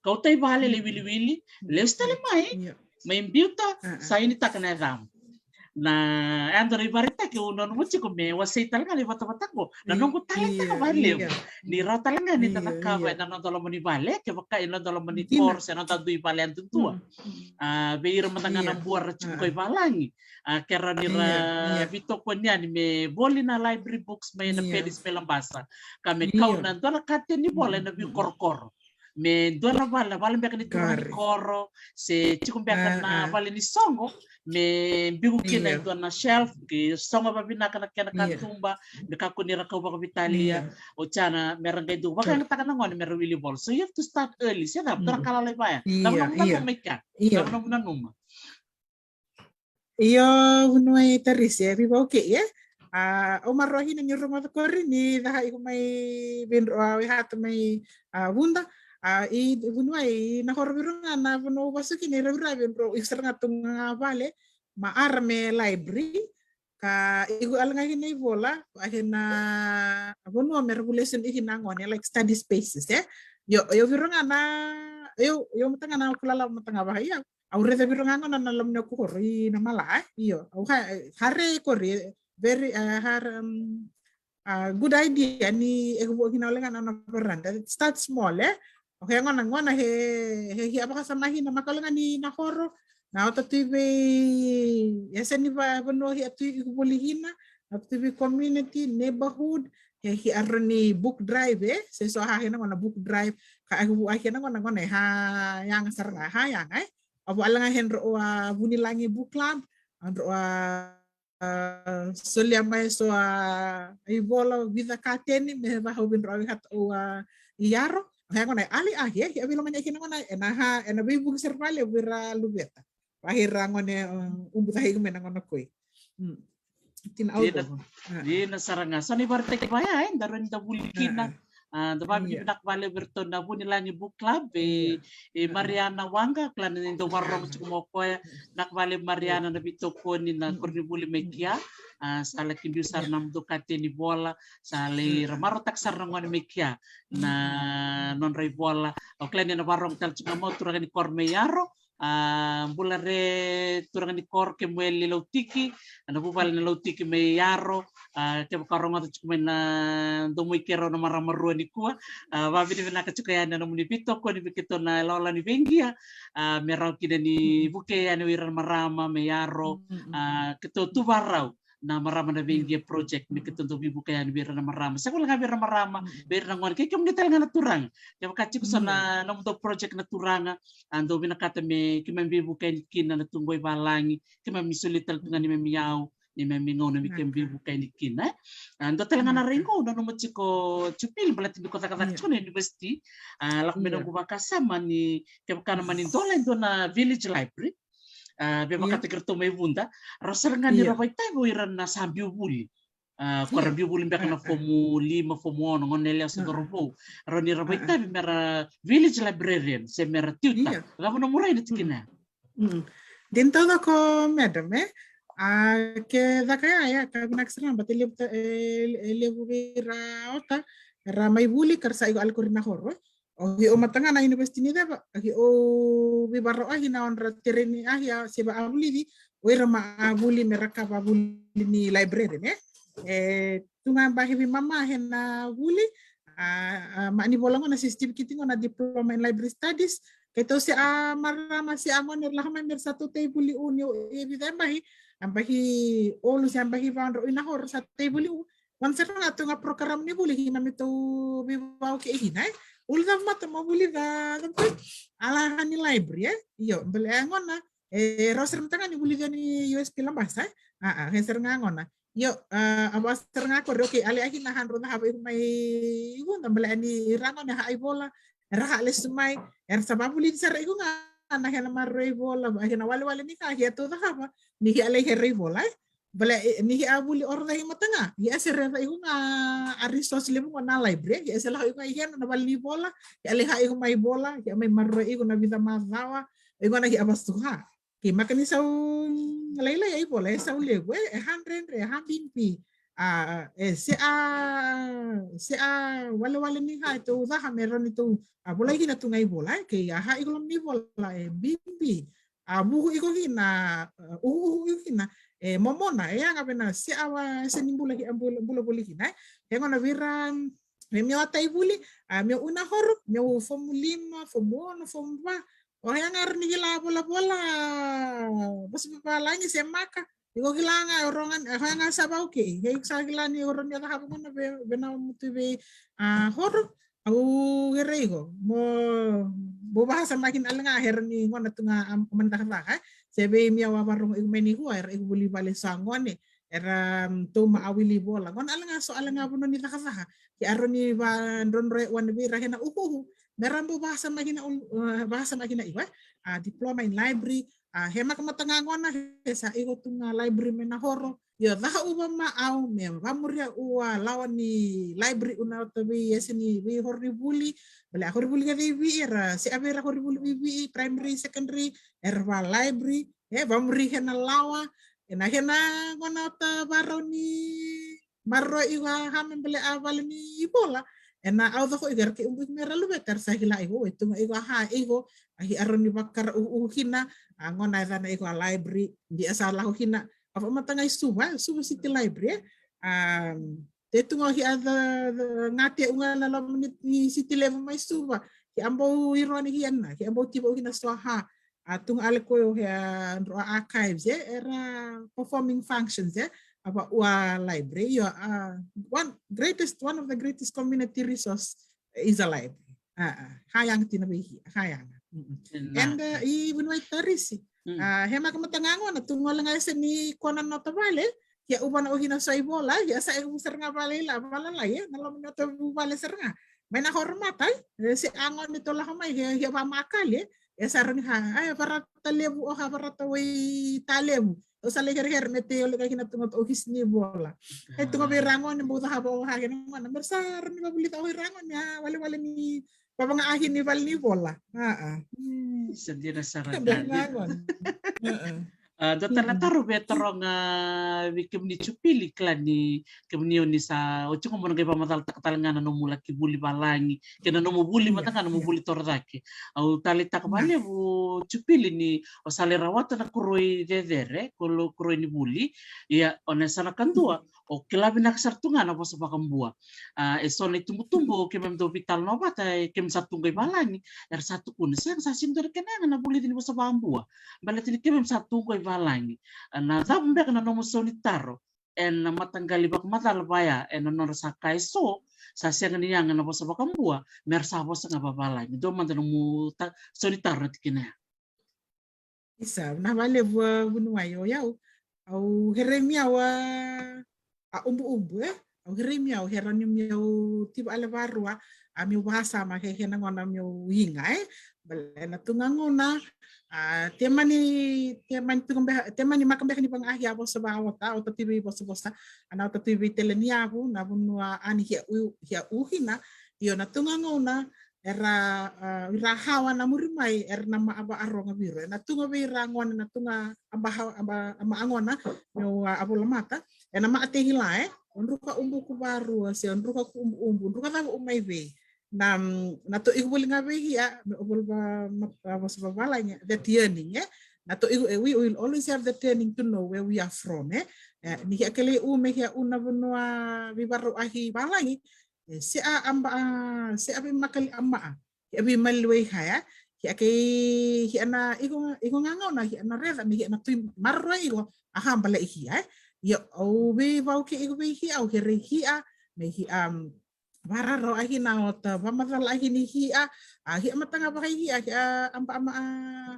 Kauta i vale, lai wiliwili, lesu tale mai, mai biuta, sainitaka na yacamu. Na, e dua na ivakaraitaki au nanuma tiko me wasei tale ga na ivatavata qo. Na noqu talenta ka vakalevu. Ni rawa tale ga ni da cakava ena noda loma ni vale, kevaka ena noda loma ni koro se noda dui vale yadudua. Ah, vei ira mada ga na buara tiko qo i valagi. Ah, ke rawa ni ra veitokoni yani me voli na library books mai na Palace mai Labasa. Ka me kau na dua na kateni vola ena veikorokoro. Me dua na vale, na vale beka ni turaga ni koro, se tiko beka na vale ni soqo, me biu kina e dua na shelf, ke sogo vavinaka na kena katuba, me kakua ni ra kau vakaveitalia, o jana me ra qai dau vakayagataka na gone me ra wili vola. So you have to start early, se cava, dua na ka lalai vaya. Cava nomu nanuma i kea? Cava nomu nanuma? Io, vuniwai Tarise, e veivaukei, e? Ah, au maroroya ni rogoca qori ni caka iko mai vei dro, ah, wekata mai, ah, Vuda. Ah, i vuniwai, na koro vei ira ga na vanua au vasu kina i raviravi, dro, iko sara ga tu ga vale, ma ara me library, ka iko ala ga kina ivola, a kena vanua me ra vu lesoni kina na gone, like study spaces, e? Io, io vei ira ga na, io, io mata ga na kulala mata ga vaka, io. Au raica vei ira ga gona na loma ni koro i Namala, e? Io, au ha, hare qori, very, ah, hare, um, ah, good idea ni e vuki na ole ga na nona varanda. Start small, e? Okay, gona, gona he, he, he, a vakasama kina maka ole ga ni na koro, na ota tu i vei, e sega ni va, vanua he a tu i voli kina, na ota tu i vei community, neighborhood, he, he a rawa ni book drive, e? Se so ha kina gona book drive, ka e vuki kina gona, gona e ha yaga sara ga, ha yaga, e? A vu ala ga he dro a Vunilagi Book Club, a dro a, a, solia mai so a ivola vica kateni me vahau vei dro a wekata o a i Yaro. He gona e ali a he, he a veilomani a kina gona, ena ha, ena veivuki sara vale vei ira luveta. Vahira gone, um, ubu tahi iko me na gona koi. Mm. Tina au dina, dina sara ga. So na ivakaraitaki vaya, e, da rawa ni da vuli kina. Ah, da vavinavinaka vale vei iratou na Vunilagi Book Club, e, e Mariana Waqa, kila ni dau vakarorogo tiko mai o koya, vinaka vale Mariana na veitokoni na koronivuli mai kia, ah, sa laki biu sara na mudu kateni vola, sa lai ra marautaka sara na gone mai kia, na nodra ivola, au kila ni na vakarorogo tale tiko mai o turaga ni koro mai Yaro, ah, bula re turaga ni koro Kemueli Lautiki, na vuvale na Lautiki mai Yaro, ah, kevaka rogoca tiko mai na domo i keirau na marama rua nikua, ah, vavinavinaka tiko yani na nomuni veitokoni vei keitou na lawalawa ni veiqia, ah, me rawa kina ni vukei yani o ira na marama mai Yaro, ah, keitou tu vakarau na Marama na Veiqia project me keitou dau veivuke yani vei ira na marama. Sega wale ga vei ira na marama, vei ira na gone, kei kemuni tale ga na turaga. Kevaka tiko so na nomudou project na turaga, a dou vinakata me keimami veivuke yani kina na tu qo i valagi, keimami soli tale tu ga neimami iyau, neimami gauna me keimami veivuke yani kina, e. A dua tale ga na rai qo au nanuma tiko, Jupili, baleta ni ko cakacaka tiko na university, a lako mai noqu vakasama ni kevaka na mani dola e dua na village library, a, me vakataki iratou mai Vuda, rawa sara ga ni ra vakaitavi o ira na sa biu vuli. A, ko ra biu vuli beka na fomu lima, fomu ono, gone yalewa se cauravou. Rawa ni ra vakaitavi me ra village librarian se me ra tutor. Cava nomu rai ena tikina ya? Mm. Dina taucoko, madam, e? A, ke caka ya, ya ka vinaka sara ga, baleta e levu, e, e levu vei ira ota era mai vuli ka ra sa iko ali qori na koro, e. O ki o mata ga na university ni ceva, o ki o veivakarau a ki na odra tereni a ki a se vakavulici, o ira ma a vuli me ra ka vavuli ni library, ne? E tu ga ba ki veimama he na vuli, a, a, ma ni vola gona se certificate gona diploma in library studies, keitou se a marama se a gone lako mai me ra sa tautai vuli u ni o e vica e ba ki, a ba ki olu se a ba ki va odra u i na koro sa tautai vuli u, Gona sara ga tu ga program ni vuli keimami tou veivau kei kina, e. Vuli cava mata mo vuli ca, cava tu? A la ka ni library, e. Io, bale e gona, e, rawa sara mata ga ni vuli ca ni U S P Labasa, e. A, a, ke sara ga gona. Io, a, a va sara ga qori, okay, ali aki na handro na hava iko mai iko, da bale ani ra gona ha i vola, era ha lesu mai, era sa vavuli sara iko ga na kena maroroi vola, kena walewale ni ka, ke a tu cakava, ni ke a lai kere i vola, e. Bale, e, ni hia vuli oro cake mata ga, hia se raica iko ga a resource levu ga na library, hia se lako iko ga i kena na vale ni vola, hia leha iko mai vola, hia mai maroroi iko na vica macawa, iko na hia vasuka. Kei maka ni sau lailai a ivola, e sau levu, e, e hundred, e hundred B. A, e, se a, se a walewale ni ha, e tou caka me rawa ni tou, a, volai kina tu ga ivola, e, kei a ha iko loma ni vola, e, B B. A, vuku iko kina, a, uhuuhu iko kina, e, momona, e, yaga vena, se a wa, se ni bula ki, a, bula, bula voli kina, e. E gona vei ira, me meu a tai vuli, a, meu una horo, meu fomu lima, fomu ono, fomu va, o ya ga rawa ni kila volavola, vosa vavalagi se maka. Iko kila ga, o roga, o ya ga sa vau kei. Kei sa kila ni o rawa ni o cakava gona ve, vena mutu vei, a, horo. Au kere iko. Mo, mo vakasamakina ale ga, hera ni gona tu ga, a, mani cakacaka, e. Se vei mi au a varogo iko mai ni hua, era iko vuli vale sa gone. Era, mm, tou ma a wili vola. Gona ale ga so ale ga vanua ni cakacaka. Ke a rawa ni vadrodroya ua na vei ira kena uhuuhu. Me ra bau vakasamakina ul-, e, vakasamakina iko, e. A, diploma in library. A, he maka mata ga gona, he sa iko tu ga library me na horo. Io, caka uva ma au, me vamuria ua lawa ni library una ota vei ese ni vei horo ni vuli. Bale a horo ni vuli kece i vei era, se a vei era horo ni vuli i vei, primary, secondary, era va library. E, vamuri kena lawa, e na kena gona ota varau ni maroroi iko a ha me bale a vale ni vola. E na au cako iko era kei ubu iko me ra luveta era sa kila iko, e tu ga iko a ha iko, a hi a rawa ni vakara uhu kina, a gona e cana iko a library, di a sa lako kina, a vakamata ga i Suva, Suva City Library, e. A, te tu ga o hi a the, the, ga te u ga na loma ni, ni city level mai Suva, hi a bau i roa ni hi a na, hi a bau tiva o hi na so a ha, a tu ga ale ko e o he a dro a archives, e, era performing functions, e, a va ua library, io, a, one greatest, one of the greatest community resource is a library. A, a, ha yaga tina vei hi, ha yaga. Mm-mm. Ena. And, uh, i vanua i Tarisi. Mm. A, he maka mata ga gona, tu gole ga ese ni kona nota vale, hi a uva na o hi na so i vola, hi a sa e uvu sara ga vale i la, valalai, e, na loma ni nota vu vale sara ga. Mai na horo mata, e, se a gone to lako mai, hi a, hi a vamakali, e, e sa rawa ni ha, ai, varata levu, o ha varata wai ta levu. O sa lai kerekere me tei o leka kina tu ga o hisi ni vola. E tu ga vei ra gone, bau cakava o ha kena gona, me ra sa rawa ni vavulica o i ra gone, a, walewale ni vavagaahi ni vale ni vola. A, a. Mm. Sa dina sara. Sa dina ga gona. A, a. A, dua tale na taro vei taroga vei kemuni Jupili, kila ni kemuni o ni sa, o tiko mo na qai vakamacalataka tale ga na nomu laki vuli valagi, kei na nomu vuli mata ga, nomu vuli toro cake. Au taleitaka valevu Jupili ni o sa lai rawata na koroi cecere, kolo-, koroi ni vuli. Ia, o na sa na kadua, o kila vinaka sara tu ga na vosa vakabua. A, e so na itubutubu, keimami dau veitalanoa vata, e keimami sa tu qai valagi, era sa tukuna, sega, sa sega ni dua na kena yaga na vulici ni vosa vakabua. Baleta ni keimami sa tu qai valagi. A, na cava beka na nomu sau ni taro ena mataqali vakamacala vaya, ena nodra sa ka e so, sa sega ni yaga na vosa vakabua, me ra sa vosa ga vavalagi. Dua mada nomu ta-, sau ni taro na tikina ya. Isa, na valevu a vuniwai o yau. Au herei mi au a, a ubuubu, e? Au herei mi au, herani mi au tiva ale varua, a meu vasama, he, he na gona meu iga, e? Bale na tu ga gona, a, te mani, te mani tu ga beka, te mani maka beka ni vagaahi a vosa vaota, o tativi vosa vosa, a na o tativi tele ni yavu, na vunua ani hia u, hia uhina, io na tu ga gona, era, a, ira hawa na muri mai, era na ma ava aroga viro. E na tu ga vei ira gona, na tu ga aba hawa, aba, aba agona, meu, a, a vola mata. E na ma a te hila, e? O druka ubuku varua, se o druka ku ubuubu, druka cava u mai vei. Na, na to iku voli ga vei hia, me o vola va, ma, a, vosa vavalagi, that yearning, e? Na to iku, e, we will always have that yearning to know where we are from, e? E, ni hia kelei u, me hia u na vanua vei varau ahi valagi, e, se a aba, a, se a veimakali ama, a, hia veimaliwai haya, hia kei, hia na iko, iko ga gauna, hia na reca, me hia na tui maroroi iko, a ha bale i hia, e. Ia, au veivau kei iko vei hia, au herei hia, me hia, um, vararo ahi na ota, vamacala ahi ni hia, a, hia mataga vakai hia, hia aba ama, a,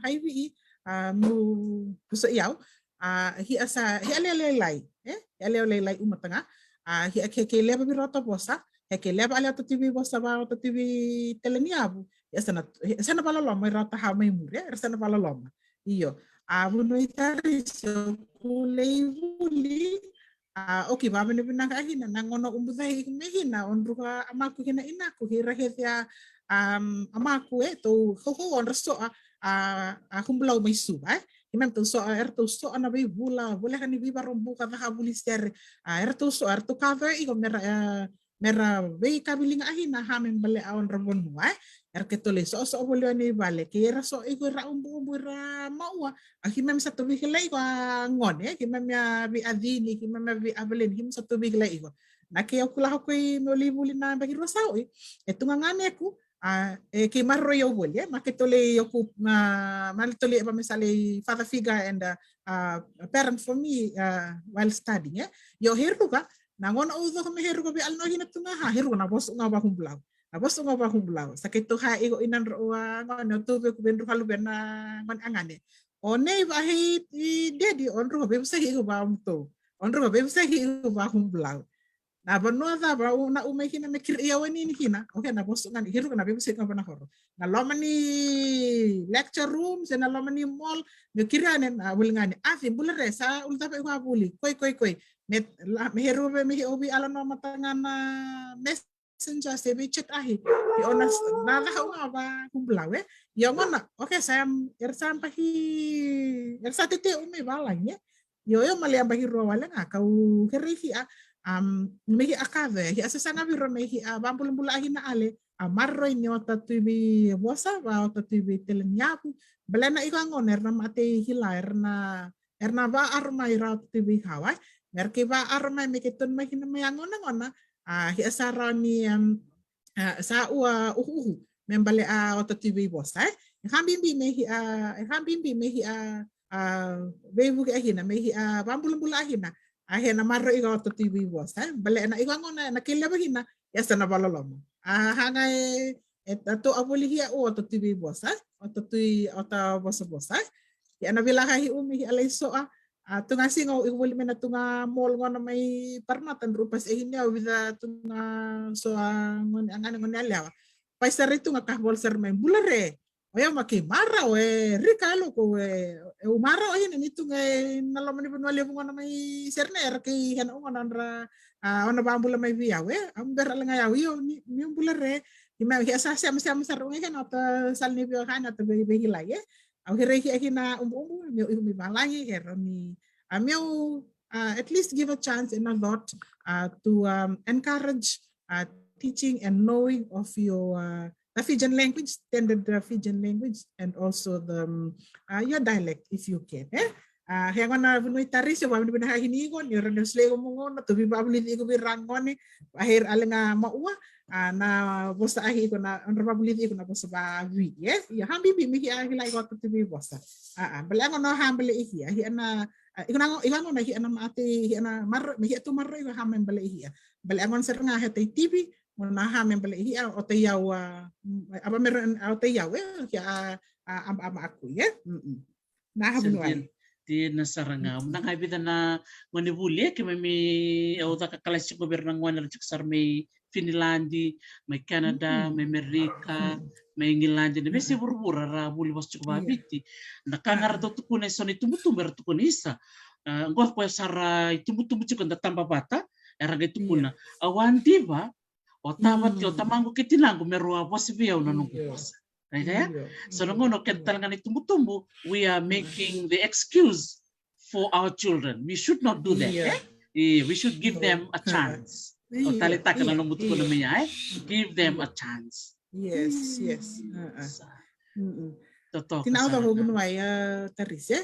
hai vii, a, mu, pusa i au, a, hia sa, hia lewe lailai, e? Hia lewe lailai u mataga. A, hia ke, ke leva vei rota vosa, he ke leva ale ota tivi vosa va, ota tivi tele ni yavu. Hia sa na, hia sa na vakaloloma, i rota ha mai muri, e? Era sa na vakaloloma. Io. A, vanua i Tarisi, o ku lai vuli. A, okay, vavinavinaka kina na gauna o buca iko mai kina, o druka amaku kei na inaku, kei ira kece a, um, amaku, e, tou kaukauwa, o dra soa, a, a Kumulau mai Suva, e. Keimami tou soa, eratou soa na veivula, voleka ni veivarobuka, caka vuli sere, a, eratou soa, eratou kacoya iko mera, e, mera veikaviliga kina, ha, me balea o dra vanua, e. Era keitou lai sosoa voli yani i vale, kei ira soa iko ira ubuubu, ira maua, a, keimami sa tou veikilai iko a gone, e, keimami a vei Acini, keimami a vei Aveleni, keimami sa tou veikilai iko. Na kei au kila ko i meu lai vuli na yabaki rua sa oi, e tu ga ganeku, a, e kei maroroi au voli, e, ma keitou lai, o ku, ma, ma keitou lai, e, va me sa lai father figure and, a, a parent for me, a, while studying, e. Io, Heruka, na gauna au coka mai Heruka vei Alanoa kina tu ga, ha, Heruka, na vosa ga o Vakubulau. Na vosa ga o Vakubulau. Sa keitou ha iko ina drau a gone, o tou vei ku vei druka luvena gone a gane. O nei va hei i dedi, o druka veivosaki iko Vamutou. O druka veivosaki iko Vakubulau. Na vanua cava o na u mai kina me kiri au e nini kina. Okay, na vosa ga ni, Heruka, na veivosaki ga va na koro. Na loma ni lecture room, se na loma ni mall, me kiri ane, na vuli ga ni. Aci, bula re, sa ulu cava iko a vuli. Koi, koi, koi. Me, la, me Heruka, me he ovi Alanoa mata ga na mes- Messenger se vei chat ahi. Io, na, na caka ga o Vakubulau, e. Io, gauna, okay, sa, era sa baki, era sa tete u mai valagi, e. Io, io, male a baki rua wale ga, kau kerei ki a, um, me ki a kaco, e, ki a sasaga viro me ki a vabulabula ahi na ale, a maroroi ni o ta tui vei vosa, va o ta tui vei tele ni yavu, balea na iko a gauna, era na matei kila, era na, era na vaaro mai ra o ta tui vei kawa, e. Era kei vaaro mai me kei tonu mai kina mai a gauna gauna, a, ki a sa rawa ni, um, a, sa ua ukuuku, me balea o ta tui vei vosa, e. E ka bibi me ki a, e ka bibi me ki a, a, veivuke a kina, me ki a vabulabula a kina, a, he na maroroi iko o ta tui vei vosa, e. Balea na iko a gauna, na kei leva kina, e sa na valoloma. A, ha ga e, e, a tou a voli ki a o ta tui vei vosa, e. O ta tui, o ta vosavosa, e. Ki a na vilaka ki umi ki a lai soa, a, tu ga siga, iko voli me na tu ga mall gauna mai Parramatta, drau pasi e kini au vica tu ga soa gone, a gane gone yalewa. Pai sara i tu ga ka vola sara mai, bula re. O yau ma kei marau, e, rika loko, e, e, u marau, e, ni tu ga e na loma ni vanua levu gauna mai Serene, era kei kena u gauna dra, a, o na vabula mai vei au, e. Au bera la ga yau, io, ni, ni bula re. Ni me, ki a sa sema, sema sara u ga kena o ta sala ni veiwekani, o ta vei, veikilai, e. Au kerei ki a kina ubuubu, meu iko mai valagi, kero ni, a, meu, a, at least give a chance and a thought, a, to, um, encourage, a, teaching and knowing of your, a, the Fijian language, standard, a, Fijian language, and also the, um, a, your dialect, if you can, e. A, ke gona vanua i Tarisi, au vavinavinaka kina iko, ni ra na sle iko mo gona, tou veivakavulici iko vei ra gone, vahei ra ale ga maua, a, na vosa ahi iko na, nodra vakavulici iko na vosa vaVi, e? Ia, ha bibi me ki a kila iko a tauvi vosa. A, a, balea gona ha balea i ki a, ki a na, a, iko na, iko gona ki a na mate, ki a na maroroi, me ki a tu maroroi iko ha me balea i ki a. Balea gona sara ga he tai tivi, gona ha me balea i ki a, o tai au, a, a, a, o tai au, e, ki a, a, a, a, a, aku, e? Mm-mm. Na havu ni wai. Dina sara ga. Mada ga e vica na gone vuli, e, keimami, au caka kalasi tiko vei ira na gone era tiko sara mai Finiladi, mai Canada, mai Amerika, mai Igiladi, na veiyasai vuravura ra vuli vosa tiko vaViti. Na ka ga ra dau tukuna e so na itubutubu era tukuna, isa. A, qo ko sara itubutubu tiko da taba vata, era qai tukuna. Au a diva, o tavati, o tamaqu kei tinaqu me rau a vosa vei au na noqu vosa. Right there? So na gauna o keda tale ga na itubutubu, we are making the excuse for our children. We should not do that, e? E, we should give them a chance. O taleitaka na nomu tukuna mai ya, e? Give them a chance. Yes, yes. Totoka sara ga. Tina au caka vunua ya, Tarisi, e?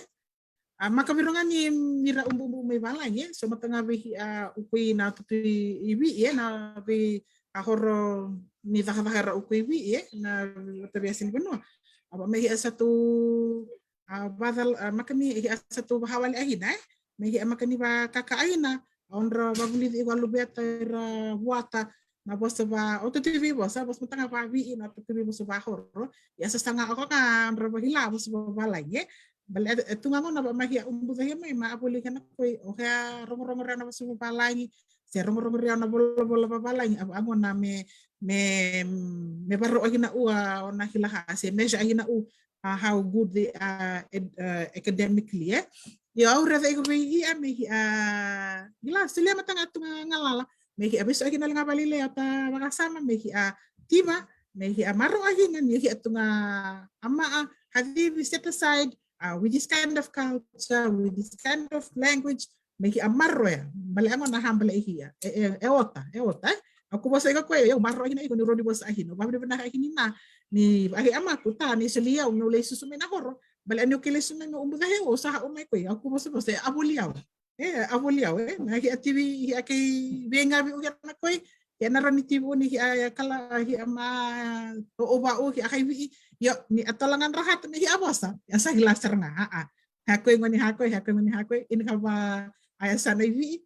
A, maka vei ira ga ni ira ubuubu mai valagi, e? So mada ga vei, a, uku i na tutu i, i Viti, e? Na vei a horo ni cakacaka era uku i Viti, e? Na vata vei a sini vanua. A, va me ki a sa tu, a, vacal, a, maka ni, ki a sa tu vahawali a kina, e? Me ki a maka ni vakaka a kina, a, odra vavulici iko a luveta ira vuata, na vosa va, o tauvi vosa, vosa mada ga vaViti, na tauvi vosa vahoro. Ia sa saga o ka ga dra vakila vosa vavalagi, e. Balea, e, tu ga gona va mai ki a ubuca ke mai, ma a voli kena koi, o ke a rogorogo rea na vosa vavalagi, se rogorogo rea na volavola vavalagi, a, a gona me, me, me varau a kina u, a, o na kila ka, se measure a kina u, uh, how good they are ed- uh, academically, e. Io, au raica iko vei Hia, me Hia, a, kila, solia mada ga tu ga galala, me Hia veisoaki na liga vale i Leota vakasama, me Hia tiva, me Hia maroroya kina ni Hia tu ga, a, ma, a, have you set aside, uh, with this kind of culture, with this kind of language, me Hia maroroya, bale a gona ha bale i Hia, e, e, e ota, e ota, e. Au ko vosa iko koya, au maroroya kina iko ni roni vosa a Hina, au vavinavinaka kina ni, a Hia, a makuta, ni solia au, meu lai susu mai na horo, bale a niu kei lai susu mai meu ubu cake, au sa hau mai koya, au ko vosa vosa, e a voli au. E, a voli au, e. Na Hia tivi, Hia kei veigavi u kena koya, Hia na roni tivi u ni Hia, a, kala, Hia ma, o, o va u, Hia kai Vii, io, ni a tola ga dra hata me Hia vosa, Hia sa kila sara ga, a, a. Ha koya goni ha koya, ha koya goni ha koya, ini ka va, a, Hia sa na i Vii,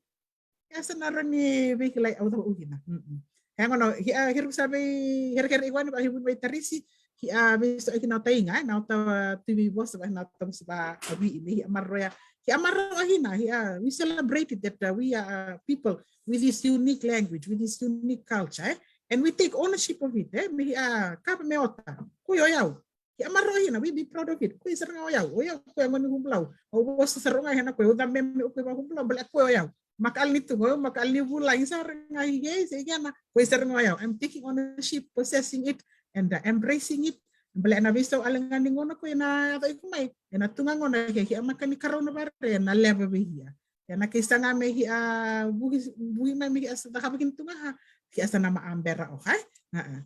Hia sa na roni veikilai au tau u kina. Mm-mm. Hea gona, Hia, Hia ruku sa vei, Hia, Hia, Hia, iguani, va, Hia vuni vei Tarisi, Hia veisoaki na ota iga, na ota tivi vosa, va, na ota vosa va, a Vii, me Hia maroroya. Hia maroroya kina, Hia, we celebrated that, uh, we are, uh, people with this unique language, with this unique culture, eh? And we take ownership of it, eh? Me Hia, kava me ota, koya o yau. Hia maroroya kina, we be proud of it. Koya sara ga o yau, o yau, koya goni hubulau. Au vosa sara ga hena koya, au ca me me o koya vahubulau, bale koya o yau. Makali ni tu, koya makali ni vulagi sara ga i kei, se kena, koya sara ga o yau. I'm taking ownership, possessing it, and, uh, embracing it. Bale na veisau ale ga ni gona koya na yaco iko mai. Ena tu ga gona ke, Hia makani karau na vare, na leva vei Hia. Ena kei saga me Hia, a, vuki, vuki mai me Hia sa cakava kina tu ga, Hia sa na ma a bera o kai. A, a.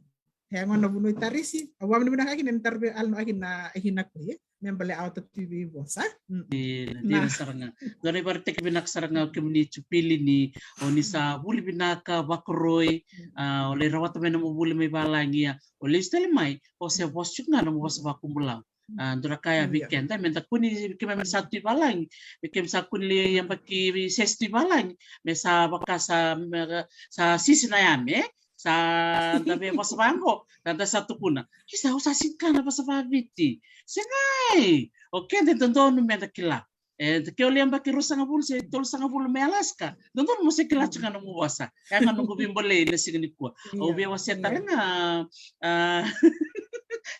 Hea gona vuni Tarisi, au vavinavinaka kina ni tara vei alno aki na, aki na koya, me bale a ota tivi vosa. Mm. E, na dina sara ga. Dua na ivakaraitaki vinaka sara ga o kemuni Jupili ni, o ni sa vuli vinaka, vakoroi, a, o lai rawata mai na nomu vuli mai valagi, ia, o lesu tale mai, o se vosa tiko ga na nomu vosa vakubulau. A, dua na ka ya vei keda, meda kua ni keimami sa tu i valagi, me keimami sa kua ni lai yabaki sesi tu i valagi, me sa vaka sa, me, sa sisi na yame, e? Sa da vei vosa vaqo, da, da sa tukuna. Kisa, au sa sega ni kana vosa vaViti. Segai. O keda e dodonu meda kila. E, ke o lai yabaki ruasagavulu se tolusagavulu mai Alaska, dodonu mo se kila tiko ga nomu vosa. E ga noqu veibolei na siga nikua. Au via wasea tale ga, a,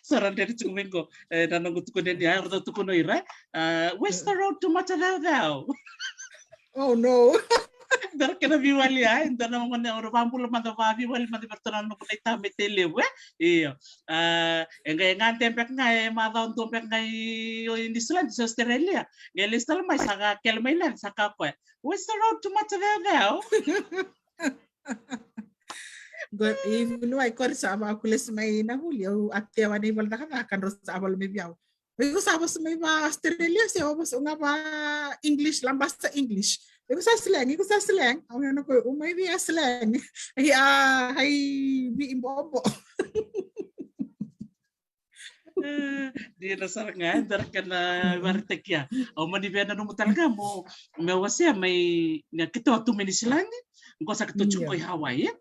sa ra dredre tiko mai qo, e, na noqu tukuna ni, a, ratou tukuna o ira, a, where's the road to Matadao? Oh, no. Dua na kena veiwali, a, dua na gone, au ra vabula mada, vaveiwali mada vei ratou na noqu na ita me te levu, e? Io. A, e qai gade beka ga, e macawa dua beka ga i, i Niusiladi se Australia. Qai lesu tale mai, sa ka kele mai lani, sa ka koya, where's the road to Matadao? Qo, i vuniwai qori sa vakakulesi mai na vuli, au a tewa na ivola cakacaka, drau sa vola mai vei au. Iko sa vosa mai va Australia se o vosa ga va English, labasa English. Iko sa slang, iko sa slang. Au na ko, o mai via slang. Ia, hai, vi bobo. E, dina sara ga, e, dua na kena ivakaraitaki ya. Au mani via nanuma tale ga mo, me wasea mai, na keitou tu mai Niusiladi, qo sa keitou tiko i Hawaii, e?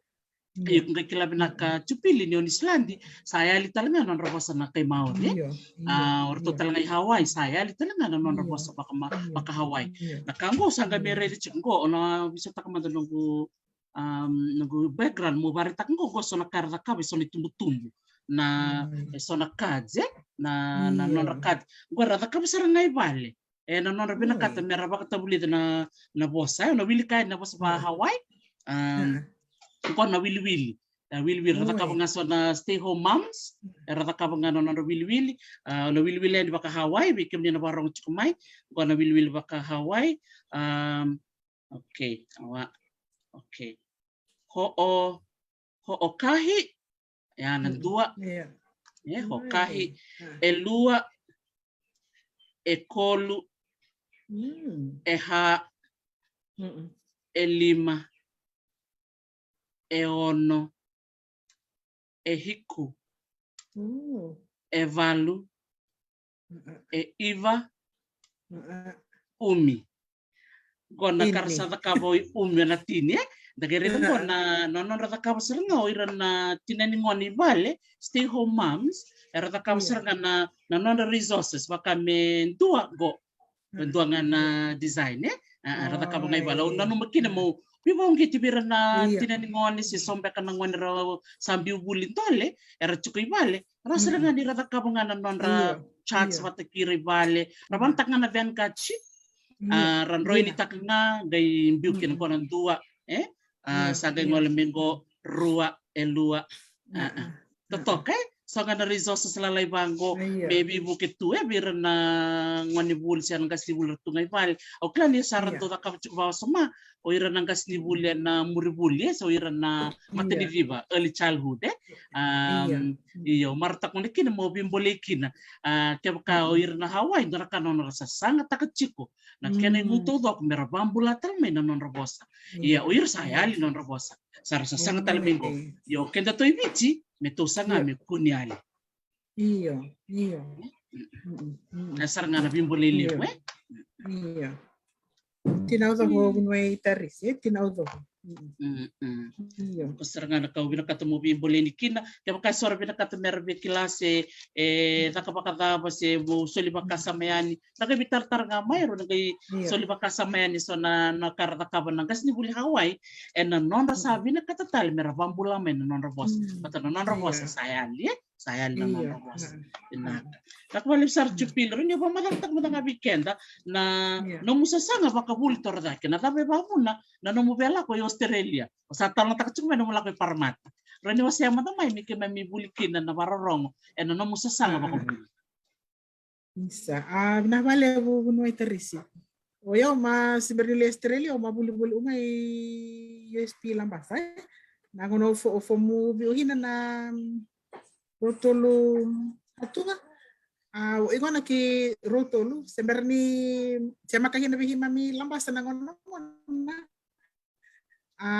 Io, qai kila vinaka Jupili ni o Niusiladi, sa yali tale ga na nodra vosa na kai Maori, e? Io, io, a, o ratou tale ga i Hawaii, sa yali tale ga na nodra vosa vaka ma-, vaka Hawaii. Io. Na ka qo sa qai me raici tiko qo, o na visotaka mada noqu, um, noqu background, mo vakaraitaka qo, qo so na ka era cakava, e so na itubutubu. Na, e so na cards, e? Na, na nodra cards. Qo era cakava sara ga i vale. E na nodra vinakata me ra vakatavulica na, na vosa, e, na wili kaya na vosa va Hawaii. Um, qo na wiliwili. Na wiliwili, ra cakava ga so na stay home moms. Era cakava ga na nodra wiliwili. A, na wiliwili yani vaka Hawaii, vei kemuni na vakarogo tiko mai. Qo na wiliwili vaka Hawaii. Um, okay, awa. Okay. Ho o, ho o kahi. E a na dua. E, ho kahi. E lua. E kolu. E ha. E lima. E ono. E hiku. E valu. E iva. Umi. Qo na ka ra sa cakava o i Umi, o na tini, e? Da qai raica qo na, na nodra cakava sara ga o ira na tina ni gone i vale, stay home moms, era cakava sara ga na, na nodra resources, vaka me dua qo, me dua ga na design, e? A, a, ra cakava ga i vale. Au nanuma kina mo, Veivauqeti vei ira na tina ni gone se so beka na gone ra sa biu vuli dole, era tiko i vale, ra sara ga ni ra cakava ga na nodra charts vata kei ira i vale, ra vanataka ga na Vanguard sheet, a, ra droinitaka ga, qai biu kina qo na dua, e? A, sa qai gole mai qo rua, e lua. A, a. Totoka, e? So ga na resources lalai vaqo me veivuke tu, e, vei ira na gone vuli se na qasenivuli ra tu ga i vale. Au kila ni sa ra dau cakava tiko vakawasoma o ira na qasenivuli ena muri vuli, e, so ira na mataniciva, early childhood, e. Io, marautaka kina mo veibolei kina. A, kevaka o ira na Hawaii, dua na ka nona ra sasagataka tiko na kena igu taucoko me ra vabula tale mai na nodra vosa. Ia o ira sa yali nodra vosa, sa ra sasaga tale mai qo. Io, kedatou i Viti me tou saga me kua ni yali. Io, io. E sara ga na veibolei levu, e? Io. Tinau coko, vuniwai Tarisi, e, tinau coko. Io. Ko sara ga na ka au vinakata mo veibolei ni kina. Kevaka so ra vinakata me ra via kila se e caka vakacava se mo soli vakasama yani, na qai veitaratara ga mai, rau na qai soli vakasama yani so na, na ka ra cakava na qasenivuli Hawaii ena nodra sa vinakata tale me ra vabula mai na nodra vosa. Vata na nodra vosa sa yali, e? Sa yali na nodra vosa. Vinaka. Vinaka vakalevu sara Jupili, rau ni vakamacataka mada ga vei keda na nomu sasaga vakavuli torocake. Na cava e vakavuna na nomu via lako i Australia? O sa talanoataka tiko mai nomu lako i Parramatta. Rau ni wasea mada mai me keimami vuli kina na vakarorogo ena nomu sasaga vakavuli. Isa, a, vinaka vakalevu vuniwai Tarisi. O yau ma se bera ni lai Australia, au ma vulivuli ga i U S P Labasa, e. Na gauna au fo-, au fomu vei au kina na, mm, rua tolu, a, tu ga. A, au i gona ki rua tolu, se bera ni, se maka kina vei keimami Labasa na gauna, gauna. A,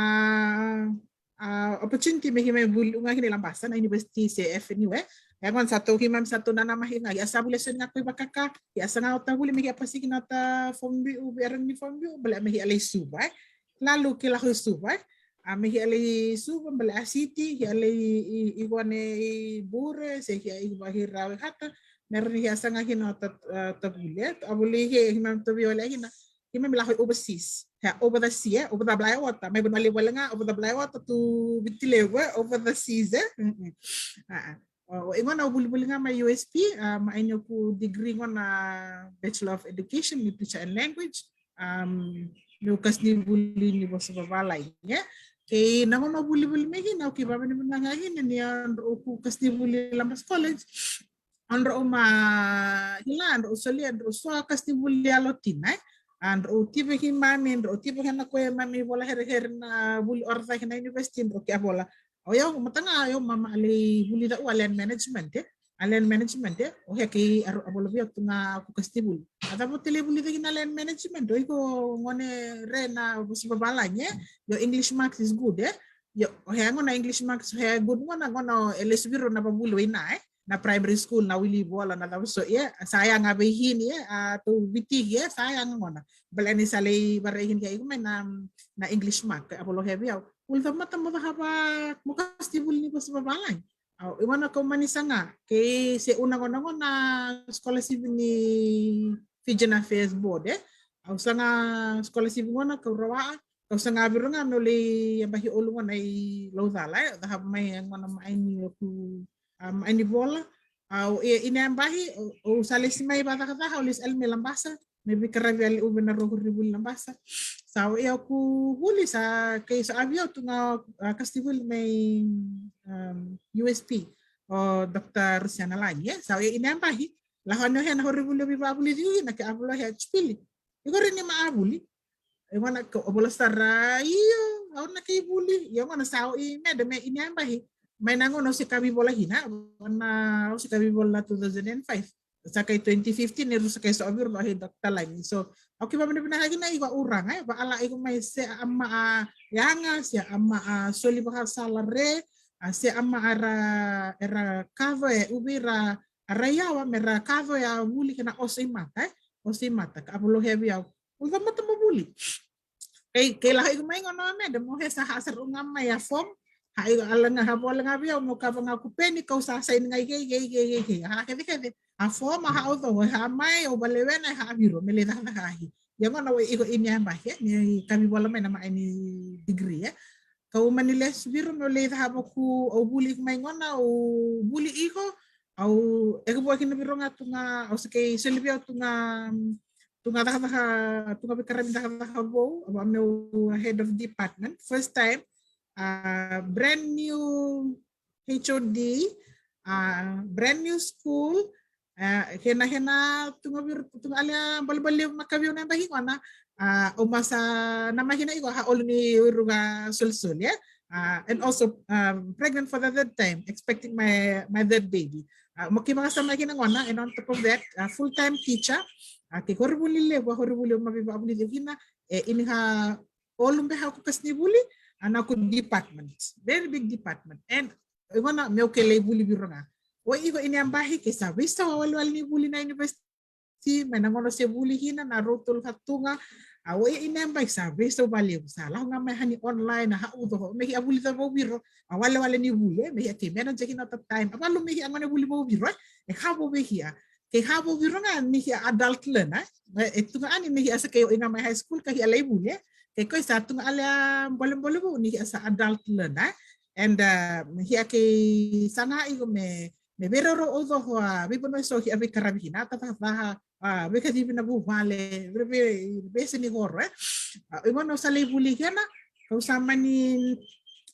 a, opportunity me keimami vuli ga kina i Labasa na university se F N U, e. E gona sa tou keimami sa tou nanamaki ga, ia sa vuli eso ni ga ko i vakaka, ia sa ga ota vuli me kea pasi kina ota form biu, vei ira ni form biu, bale me kea lai Suva, e. Lalu ke lako i Suva, e. A, me kea lai Suva, bale a city, kea lai i, i, i gone i Bure, se kea i Vahi Rawe Hata, me ra ni kea sa ga kina ota, ota vuli, e. A vuli ke, keimami tou via wale kina, keimami lako i overseas. He, over the sea, e, over the blai water. Mai Vanua Levu wale ga, over the blai water to Viti Levu, e, over the seas, e. Mm-mm. A, a. O, o, i gona au vulivuli ga mai U S P, a, mai noqu degree gona Bachelor of Education, Literature and Language. Um, meu qasenivuli ni vosa vavalagi, e. Kei na gauna au vulivuli mai kina, au kei vavinavinaka kina ni a drau ku qasenivuli Labasa College. A drau ma kila, a drau solia, a drau so a qasenivuli yalo tina, e. A drau tiva keimami, a drau tiva kena ko e mami vola herehere na vuli ora cake na university, a drau kea vola. O yau, mata ga, o yau ma, ma lai vuli cau a land management, e. A land management, e. O hea kei a drau a vola vei au tu ga ku qasenivuli. A cava o te lai vuli cake na land management, o iko gone re na vosa vavalagi, e. Your English marks is good, e. Io, o hea gona English marks, o hea good gona, gona e lesu vei rau na vavuli o ina, e. Na primary school, na wili vola, na cava so, ia, sa yaga vei kini, e, a tou Viti, e, sa yaga gona. Bale ni sa lai varai kini kea iko mai na, na English mark, a vola o hea vei au. Ulu tamata mo cakava, mo qasenivuli ni vosa vavalagi. Au, i gona kau mani saga, kei se una gona gona scholarship ni Fijian Affairs Board, e. Au saga scholarship gona kau rawa, kau saga vei rau ga meu lai yabaki olu gona i Laucala, e. Cakava mai gona mai ni oku, a, mai ni vola. Au, e, i na yabaki, au, au sa lesi mai vakacakacaka, au lesi ali mai Labasa, me veikaravi ali uve na roko ri vuli Labasa. Sa au, e, au ku vuli sa, kei sa a vei au tu ga, a, qasenivuli mai, um, U S P, o Doctor Rusiana Lagi, e. Sa au, e, i na yabaki, lako ni o hea na hori vuli o veivavuli ciu ina ke a vola o hea Jupili. Iko re ni ma a vuli. E gona ko, o vola sara, io, au na kei vuli. Io gona sa au i meda me i na yabaki. Mai na gona au se ka veivola kina. Gona au se ka veivola na two thousand and five. Sa kai twenty fifteen, e ru sa kai so vei rau na hei Doctor Lagi. So, au kei vavinavinaka kina iko a uraga, e, va ala iko mai se a ma a yaga, se a ma a soli vakasala re, a se a ma a ra, era kaco e uvi ra a ra yawa me ra kaco e a vuli kei na oso i mata, e? Oso i mata, ka a volo hea vei au. Ulu tamata mo vuli. Kei, kei lako iko mai gona meda mo he sa ha sara ga mai a form. Ha iko a laga ha vola ga vei au mo kava ga ku peni kau sa saini ga i kei, kei, kei, kei, kei. Ha kece, kece. A form a ha au co, ha mai, au valewena, ha viro, me le cakacaka ahi. Ia gona o iko i ni yabaki, e, ni kavi vola mai na mai ni degree, e. Kau mani lesu viro meu lai cakava ku, au vuli iko mai gona, au vuli iko, au, e ka vua kina viro ga tu ga, au sa kei soli vei au tu ga, tu ga cakacaka, tu ga veikarami cakacaka vou, au a meu head of department. First time, uh, brand new H O D, uh, brand new school, uh, hena, hena, tu ga viro, tu ga alea balebale makavi au na yabaki gona, uh, au masa na mahina iko ha olu ni uru ga solisoli, e. Uh, and also, um, pregnant for the third time, expecting my, my third baby. Uh, mo kei vakasama kina gona, and on top of that, uh, full-time teacher, uh, kei koronivuli levu, a koronivuli au mai vakavulici kina, e, i ni ka olu beka ko kasinivuli, a na ko department, very big department. And, e gona, meu kei lai vuli viro ga. O iko i ni yabaki, kei sa veisau a walewale ni vuli na university, mai na gauna se vuli kina, na rau tolu ka tu ga, a o i ni yabaki sa veisau valevu, sa lako ga mai ha ni online, a ha uco, me kei a vuli ca vou viro, a walewale ni vuli, e, me kei a kei manager kina at that time, a valu me kei a gone vuli vou viro, e, e ka vou vei kei a, kei ka vou viro ga ni kei a adult learner, e, e tu ga ni kei a sa kei o i ga mai high school, ka kei a lai vuli, e, kei koi sa tu ga alea bolebole vou ni kei a sa adult learner, e. And, uh, kei a kei sa ga iko me, me veiraurau au coko a veivanua eso kei a veikaravi kina, a tacakacaka, a veikacivi na vuvale, vei, vei, veise ni koro, e. A, i gona au sa lai vuli kena, kau sa mani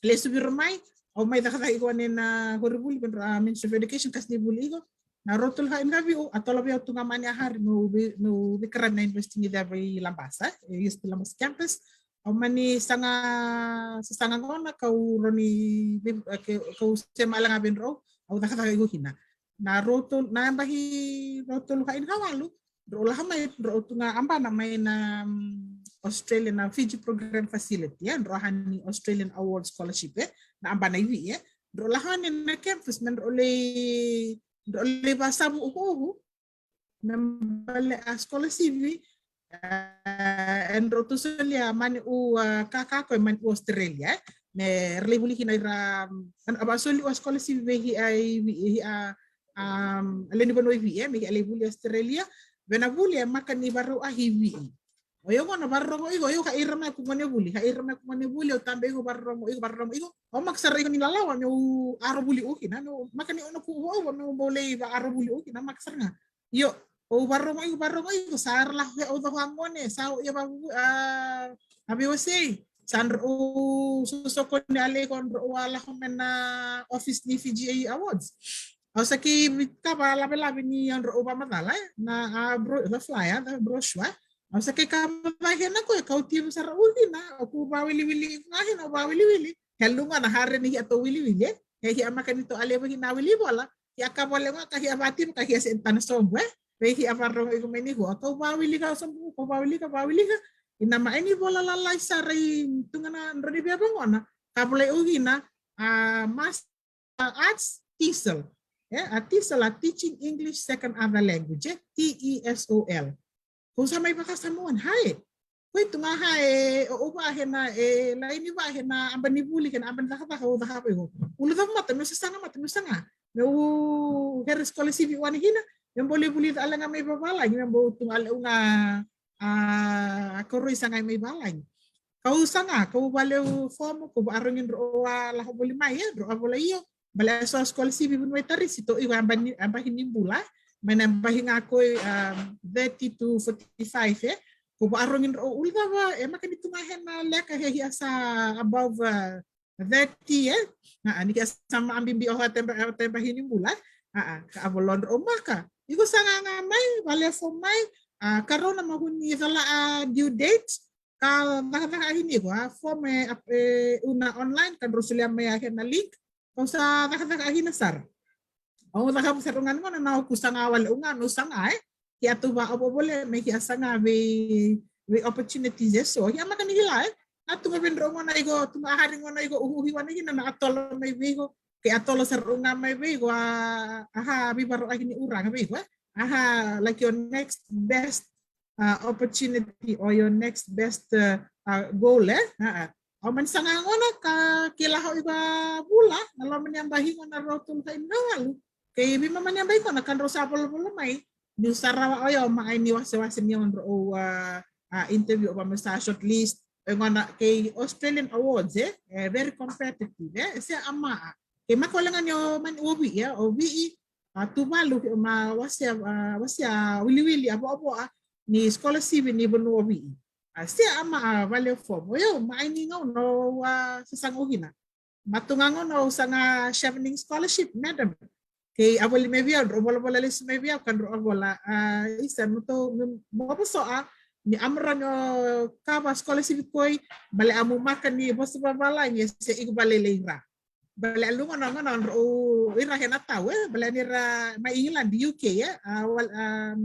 lesu viro mai, au mai cakacaka iko ane na koronivuli, me dra, a, Ministry of Education, kasinivuli iko, na rau tolu ka i ni ka viu, a tola vei au tu ga mani a hari, meu vei, meu veikarami na university ni ceva i Labasa, e, U S P Labasa campus, au mani saga, sasaga gona, kau roni, vei, e, ke, kau sema ala ga vei drau, au cakacaka iko kina. Na rau tolu, na yabaki rau tolu ka i ni ka walu, drau lako mai, drau tu ga a bana mai na, mm, Australian, na Fiji Program Facility, e, drau ha ni Australian Award Scholarship, e, na a bana i Viti, e. Drau lako ane na campus, me drau lai, drau lai vasavu ukuuku, me bale a scholarship, e, e drau tu solia mani u, a, kakako e mani u Australia, e. Me ra lai vuli kina ira, a, a vasoli u a scholarship vei kei a i Viti, a, um, a lewe ni vanua i Viti, e, me kei a lai vuli Australia, vei na vuli e maka ni varau a i Viti. O iko gona vakarorogo iko, iko ka ira mai ko gone vuli, ka ira mai ko gone vuli, au tabe iko vakarorogo iko, vakarorogo iko. Au maka sara iko ni lalawa, meu aro vuli u kina, meu maka ni au na ku uva, meu bau lai vaaro vuli u kina, maka sara ga. Io, au vakarorogo iko, vakarorogo iko, sa ra lako au coko a gone, sa o ia va, a, a veiwasei, sa drau sosoko ni a lai ko drau a lako mai na office ni Fiji Awards. Au sa kei kava lavelave ni a drau vakamacala, e, na, a, bro, the flyer, the brochure. Au sa kei kava kena ko e kau tivu sara u kina, au ku vawiliwili, ga kina au vawiliwili. He luga na hare ni kei a tou wiliwili, e. He kei a maka ni tou a levu kina wili vola, kei a ka vole ga ka kei a vativu ka kei a se tana sobu, e. Vei kei a vakarorogo iko mai ni kua, kau vawilika sobu, kau vawilika, vawilika. I na ma eni vola lalai sara i tu ga na drau ni via vagona, ka volai u kina, a, mas a, arts, TESOL. E, a TESOL, a Teaching English Second Other Language, e, T E S O L. Kau sa mai vakasamuan, hai. Koi tu ga hai, o, o va hena, e, lai ni va hena, aba ni vuli kena, aba ni cakacaka, o cakava iko. Ulu cava mata, meu sasaga mata, meu saga. Meu kere scholarship i wani kina, meu bau lai vuli ca ale ga mai vavalagi, meu bau tu ga ale u ga, a, koroi saga mai valagi. Kau saga, kau vale u fomu, kau vaarogi drau a lako voli mai, e, drau a vola io. Bale a so a scholarship i Vuniwai Tarisi, to iko a bani, a bahi ni bula, mai na bahi ga koi, um, thirty to forty-five, e. Kau vaarogi drau ulu cava, e maka ni tu ga hena leka he hia sa above, uh, thirty, e. A, a, ni kei a sa ma a bibi o ha teba, a, teba hini bula. A, a, ka a volodra o maka. Iko sa ga ga mai, vale fo mai, a, karona ma huni cala a due date, ka cakacaka hini iko, a, fo me, a, e, una online, ka dro solia mai a hena link, kau sa cakacaka hina sara. Au cakava sara ga ni gona na au ku saga wale u ga, no saga, e. Ki a tu va ovo vole, me ki a saga vei, vei opportunities e so. Ki a maka ni kila, e. A tu ga vei dro gona iko, tu ga hari gona iko, uhu, uhu, wana kina na a tolo mai vei iko. Ke a tolo sara ga mai vei iko, a, a ha, vei varo a kini uraga vei iko, e. A ha, like your next best uh, opportunity or your next best, uh, uh, goal, e? A, a. Au mani saga gona ka kila hau i va vula, na loma ni a bahi gona rau tolu ka i na walu. Kei vei mama ni a bahi gona ka drau sa volavola mai. Niu sa rawa o yau ma ai ni wasewase ni o drau, uh, a interview, o vaka me sa shortlist, e gona kei Australian Awards, e, e very competitive, e, se a ma a. Kei maka wale ga ni o mani o Vii, e, o Vii, a Tuvalu, ma wasea, a, wasea wiliwili a voavoa ni scholarship ni vanua o Vii. A, se a ma a vale o form. O yau, ma ai ni gauna o a sasaga o kina. Ma tu ga gauna o saga Chevening Scholarship, madam. Kei a voli mai vei au, drau volavola lesu mai vei au, ka drau a vola, a, isa, no tou, mo voso a, ni amra ni o kava scholarship koi, bale a mu maka ni vosa vavalagi, se iko vale lei ra. Bale a luga na gona, drau ira hena tau, e, bale ni ra, mai England, U K, e, a, wal, a,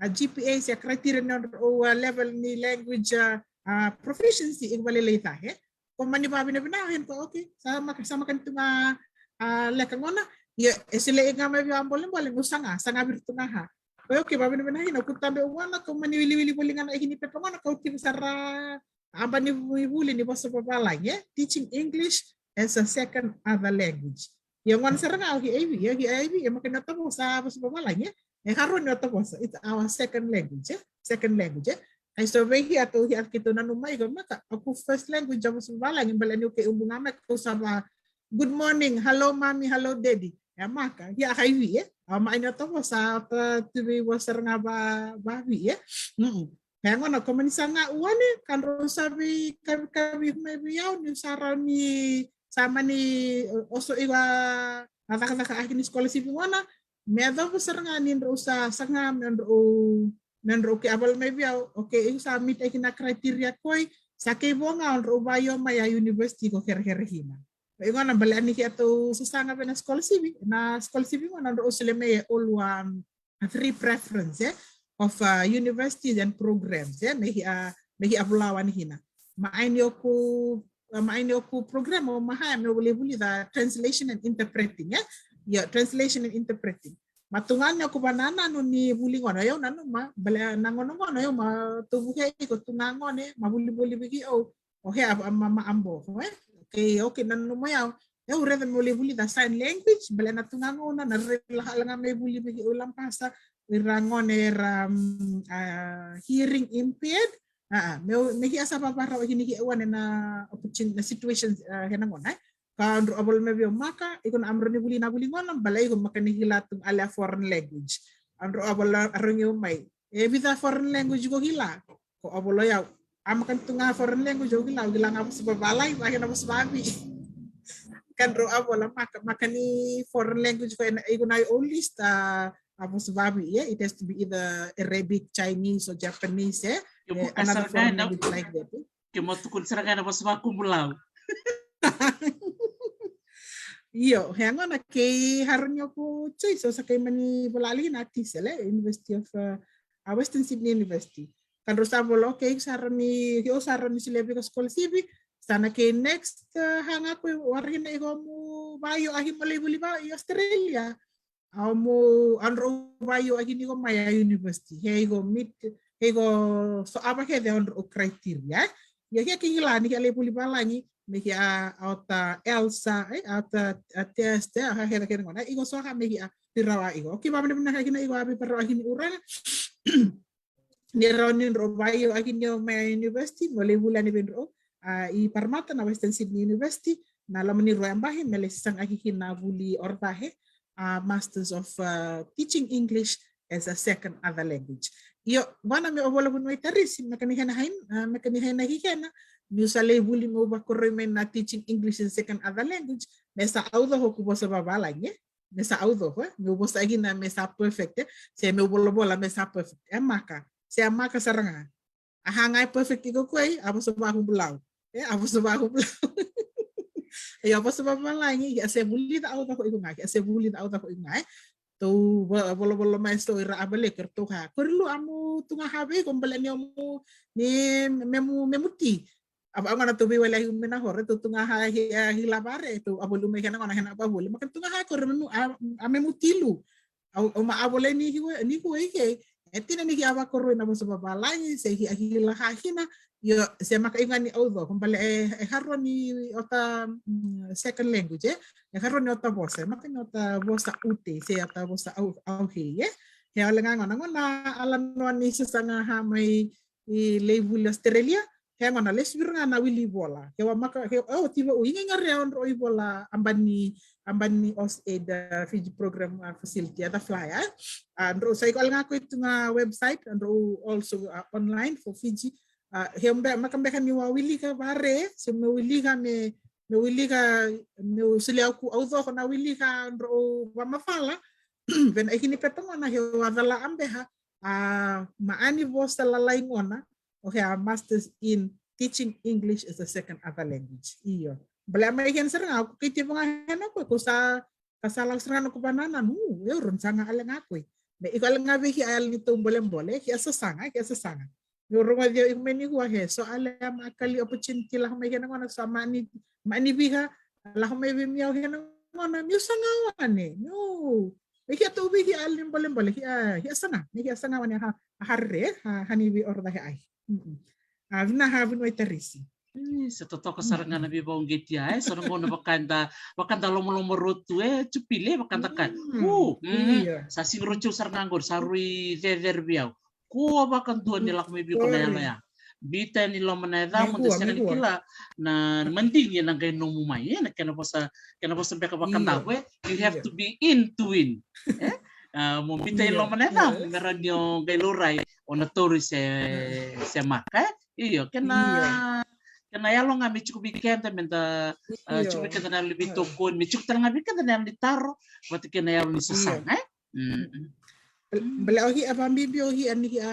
a G P A, se criteria ni drau, a, level ni language, a, a, proficiency, iko vale lei ta, e. Ko mani vavinavinaka, hena ko, okay, sa maka, sa maka ni tu ga, a, leka gona, ia, e sele ga mai vei a bolebole, no saga, saga viri tu ga ha. Ko, okay, vavinavinaka, hena ko tabe gona, ko mani wiliwili voli ga na ikini pepa gona, ko tiva sara, a ba ni vu-, vuli ni vosa vavalagi, e? Teaching English as a second other language. Ia gona sara ga, o hi Ivy, ia hi Ivy, ia maka ni ota vosa, vosa vavalagi, e? E haro ni ota vosa, it's our second language, e? Second language, e? Ai so vei hia tou hia keitou nanuma iko maka, a ku first language a vosa vavalagi, bale ni o kei ubu ga maka, ko sa va, good morning, hello mommy, hello daddy. E maka, hia ka Ivy, e? A ma ai ni ota vosa, ota tu vei vosa ga va, vavi, e? Mm-mm. Kaya gona, ko mani sa ga ua ni, ka drau sa vei, ka, ka vei mai vei au, ni sa rau ni, sa mani, e, oso iwa, a cakacaka aki ni scholarship gona, me a cava sara ga ni drau sa, sa ga me drau, me drau ke a vala mai vei au, okay, iko sa meet aki na criteria koi, sa kei vo ga o drau vaio mai a university ko kerekere hina. Iko na bale ani ki a tou sasaga vei na scholarship, na scholarship gona drau sele mai e olu a, a three preference, e, of, a, universities and programs, e, me hi a, me hi a vulawa ni hina. Ma ai ni oku, ma ai ni oku program o ma haya me o vuli vuli the translation and interpreting, e? Ia, translation and interpreting. Ma tu ga ni oku vanananu ni vuli gona, o yau nanuma, bale na gona gona, o yau ma tu vuke iko tu ga gone, ma vuli vuli viki o, o hea, a, ma, ma abo, e? Okay, okay, nanuma yau, e, au raica me vuli vuli the sign language, bale na tu ga gona, na raica la ga me vuli viki o labasa, ira gone era, mm, a, hearing impaired, a, a, me, me hia sa vavarau hini hia wane na opportunity, na situations, a, hena gona, e? Ka drau a vola me vei o maka, iko na amra ni vuli na vuli gona, bale iko maka ni hila tu ale a foreign language. A drau a vola a rongi o mai. E vica foreign language ko hila, ko a vola yau. A maka ni tu ga foreign language, o hila, o hila ga vosa vavalagi, vake na vosa vavi. Ka drau a vola maka, maka ni foreign language ko ena, iko na o list, a, a vosa vavi, e? It has to be either Arabic, Chinese, or Japanese, e? Ke mo, e, another foreign language like that, e? Ke mo tukuni sara ga na vosa vakubulau. Io, he gona kei haro ni oku choice, o sa kei mani vola ali na tisele, University of, uh, uh, Western Sydney University. Ka drau sa vola, okay, sa rau ni, o sa rau ni sile vika scholarship, sa na kei next, uh, hanga ko, waraki na iko mu vaio aki mo lai vuli va i Australia. Au mo, a drau vaio aki ni ko mai a university. He iko meet, he iko so ava kece a drau criteria. Ia hia ki gila ni hia lai vuli valagi, me hia a ota ELSA, e, a ota, a test, e, a hera kena gona. Iko so ka me hia pirawa iko. Okay, vavinavinaka kina iko a pirawa kina uraga. Ni rau ni drau vaio aki ni o mai a university, mo lai vuli ani vei drau, a, i Parramatta na Western Sydney University, na loma ni rua e bahi, me lai sasaga aki kina vuli ordahe, a, Masters of, uh, Teaching English as a Second Other Language. Io, vana me o vola vunua i Tarisi, me ka ni hena hain, a, me ka ni hena hi hena, niu sa lai vuli meu vakoroi mai na Teaching English as a Second Other Language, me sa au coko ku vosa vavalagi, e? Me sa au coko, e? Meu vosa kina me sa perfect, e? Se meu volavola me sa perfect. E maka. Se a maka sara ga. A hanga e perfect iko koya, a vosa vakubulau. E, a vosa vakubulau. E, a vosa vavalagi, a se vulica au coko iko ga, a se vulica au coko iko ga, e. Tou va-, volavola mai so ira a vale, kei ratou ha. Kori lu a mu tu ga ha vei iko, bale ni o mu, ni me mu, me mu ti. A, a gona tou veiwali ahi me na hore, tou tu ga ha hi, a, hi lavare, tou a voli me kena gona hena a voli. Ma ka tu ga ha kore me mu, a, a me mu ti lu. Au, au ma a voli ni hi, ni hu e ke. E tina ni ki a vakoroi na vosa vavalagi, se hi a hi la ha hina. Io, se maka iga ni au coko, bale e, e haro ni ota, mm, second language, e. E haro ni ota vosa, e maka ni ota vosa ute, se ota vosa au, au he, e. He ole ga gona, gona, ala noa ni sasaga ha mai, i lai vuli Australia, he gona lesu vira ga na wili ivola. He wa maka, he, o, tiva u iga iga rea o drau ivola abani, abani Aus Aid, uh, Fiji Program, uh, Facility, a da flyer. Uh, drau sa iko ale ga ko i tu ga website, drau also, uh, online for Fiji. Uh, he be, maka beka ni wa wilika vare, se me wilika me, me wilika, me u sili au ku au coko na wilika drau wa mafala. Vena ikini pepe gona he wa cala a beha, a, ma ani vosa lalai gona, o he a masters in teaching English as a second other language. Io. Bale a mai hena sara ga, ko kei tivo ga hena ko, ko sa, ka sa lau sara ga na ko banana, nu, e ron sa ga ale ga ko. Me iko ale ga vei hi a yal ni tou bole bole, hi a sasaga, hi a sasaga. Meu rogoci au iko mai ni hua he, so ale a ma kali opportunity lako mai hena gona, so a ma ni, ma ni viha, lako mai vei miau hena gona, meu saga wane, meu, me hi a tou vei hi a yal ni bole bole, hi a, hi a saga, me hi a saga wane ha, ha re, ha, ha ni vei oro da he ai. Mm-mm. A vina ha vina wai tarisi. E, se totoka sara ga na veivauqeti a, e, so na gauna vakada, vakada lomalomarotu, e, tupile, vakada ka. Mm, u, mm, io. Sa siga roti au sara ga qori, sa rui cecere vei au. Kua vakadua ni lako mai vei iko na yalo ya. Bita ni loma na yacamu, da sega ni kila na, na madigi ena qai nomu mai, e, na kena vosa, kena vosa beka vakadavo, e. You have to be in to win. E? A, mo bita i loma na yacamu, me rawa ni o qai laurai, o na tauri se, se maka, e? Io, kena, kena yalo ga me tiko vei keda, me da, a, tiko vei keda na yalo ni veitokoni, me tiko tale ga vei keda na yalo ni taro, vata kei na yalo ni sasaga, e? Mm. Bale, bale o hi a vabibi o hi a ni hi a,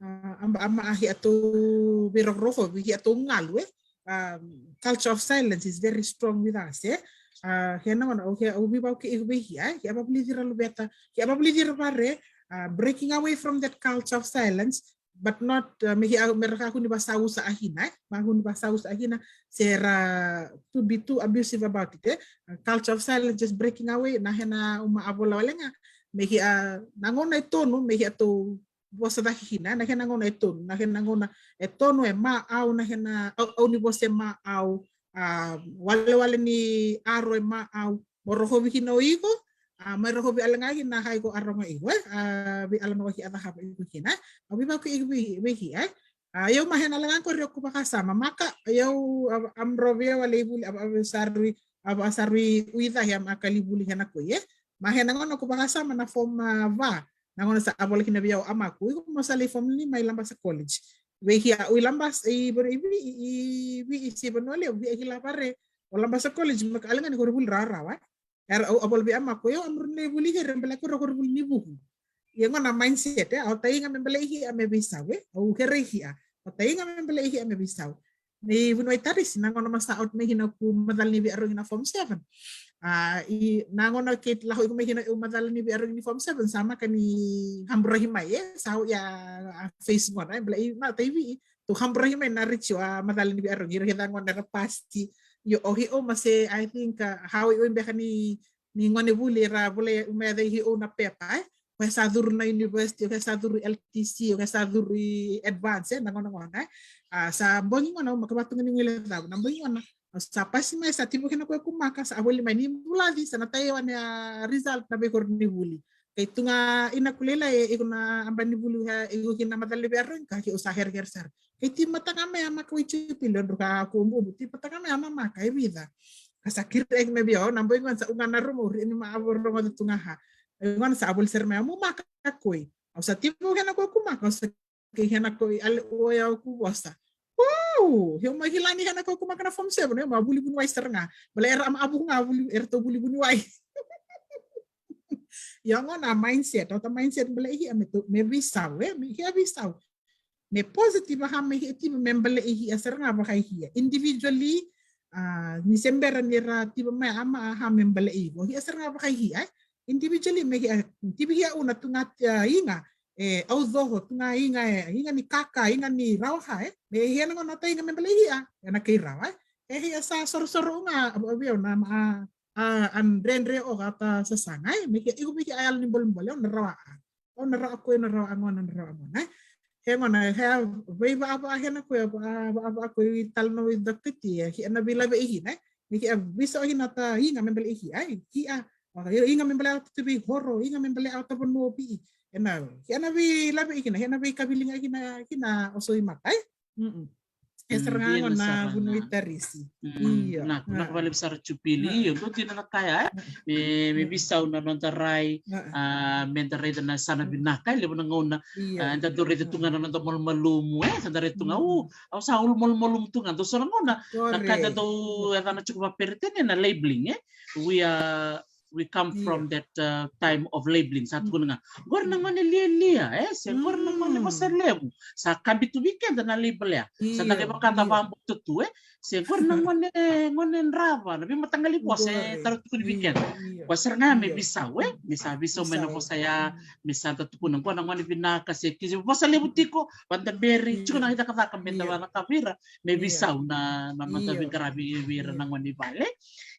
a, a, a, a hi a tou veirokoroko, hi a tou galu, e? Um, culture of silence is very strong with us, e? A, hena gona, o hi a, o vivau ke i vei hi a, hi a vavulici ra luveta, hi a vavulici ra vare, a, breaking away from that culture of silence, but not, uh, me hi a, me ra ka huni vasausa a hina, e? Ma huni vasausa a hina, se ra to be too abusive about it, e? A culture of silence, just breaking away, na hena uma a vola wale ga, me hi a, na gauna e tonu, me hi a tou vosa cake kina, na hena gauna e tonu, na hena gauna e tonu e ma au, na hena au, au ni vosa e ma au, a, walewale ni aro e ma au, mo rokovi kina o iko, a, mai rokovi ale ga kina ha iko aroga iko, e, a, vei ala na waki a cakava iko kina, a, vei vaka iko vei, vei ki, e, a, iau ma hena ale ga ko rio ku vakasama, maka, iau, a, am rovi iau ale i vuli, a, a, sa rui, a, a sa rui ui cake am a kali vuli hena ko, e, ma hena gauna ku vakasama na form, a, va, na gauna sa a vola kina vei au amaku, iko mo sa lai form lima i Labasa College. Vei hi a, u i Labasa, i, i, i, i, i, i, si Vanua Levu, vei hi lavare, o Labasa College, maka ale ga ni ko ri vuli rawarawa. Era, au, a vola vei amaku, io, am ri lai vuli kere, bale ko ri ko ri vuli ni vuku. Ia gona mindset, e, au taiga me bale i hi a me veisau, e, au kere i hi a. Au taiga me bale i hi a me veisau. Ni Vanua i Tarisi, na gauna ma sa out mai hina ku macala ni veiaro kina form seven. A, i, na gauna ke lako iko mai hina u macala ni veiaro kina form seven, sa maka ni haburahi mai, e, sa au ia a face gona, e, bale i, ma taivi, tu haburahi mai na ricio a macala ni veiaro, ira ke ca gona era pasti. Io, o hi o ma se, I think, a, hau i o i beka ni, ni gone vuli era vole, u me a cei hi o na pepa, e. Ko e sa curu na university, ko e sa curu L T C, ko e sa curu i advance, e, na gona gona, e. A, sa bogi gona, uma ka vatuga ni guile cau, na bogi gona, sa pasi mai, sa tivo kena ko e kumaka, sa voli mai ni vulaci, sa na tai wane a result na veikoro ni vuli. Kei tuga ina kulila e, iko na aba ni vuli, e, iko kina macala ni veiaro ka, ki o sa herehere sara. Kei ti mataka me a maka wai tupili, o druka ko bubu, ti mataka me a mamaka, e vica. Ka sa kiri eki me via, o, na bogi gona sa uga na romo, ri ni ma avo rogo tu ga ha. E gona sa avoli sere me a mu maka koi. Au sa tivo kena koi kumaka, au sa kei kena koi ale o ya ku vosa. Wow! Heo ma hilani kena koi kumaka na form seven, heo ma vuli vuni wai sere ga. Bale era ama avu ga vuli, era to vuli vuni wai. Ia gona mindset, o ta mindset bale ihi a me to, me visau, e, me hia visau. Me positive ha me hia tiva me bale ihi a sere ga vaka ihi a. Individually, a, ni se bera ni ra tiva mai ama a ha me bale ihi. Vo hia sere ga vaka ihi a. Individually me hia, tiva hia una tu ga, a, iga, e, au coho, tu ga iga, e, iga ni kaka, iga ni rawa ha, e. Me hia na gona ta iga me bale ihi a, e na kei rawa, e. E hia sa sorosoro ga, a, a, a, a, a, dredre o ga ta sasaga, e. Me hia, igu me hia a yalo ni bolebole, o na rawa a. O na rawa koya, na rawa a gona, na rawa a gona, e. He gona, he a veivaavaa hena koya, a, vaavaa koya i talanoa i Doctor T, e, hia na veilave ihi, ne? Me hia visa o hina ta iga me bale ihi, ai, hia, Vaka, io, iga me bale a tutu veihoro, iga me bale a tavanua o Viti. Ena, ena veilavei kina, ena veikaviliga kina, kina o Soimata, e? Mm-mm. E sara ga na vuniwai Tarisi. Io. Na, na vale sara Jupili. Io, dua dina na kaya, e? Me, me visau na noda rai, a, me da raica na sana vinaka, e levu na gauna, a, da dau raica tu ga na noda malumalumu, e? Sa da raica tu ga, u, au sa ulu malumalumu tu ga, dau so na gauna, na ka da dau, e, da na tiko vaperitania na labeling, e? We are, we come from that, uh, time of labeling, sa tukuna ga. Qori na gone lialia, e? Se qori na gone vosa levu. Sa kabi tu vei keda na label ya. Sa da qai vaka da vabauta tu, e? Se qori na gone, gone drava, na veimataqali vosa, e, tara tukuni vei keda. Qo sara ga me visau, e? Me sa visau mai na vosa ya, me sa da tukuna, qo na gone vinaka, se ki vosa levu tiko, vada beri, tiko na icakacaka me da vacaka vei ira, me visau na, na noda veiqaravi vei ira na gone vale.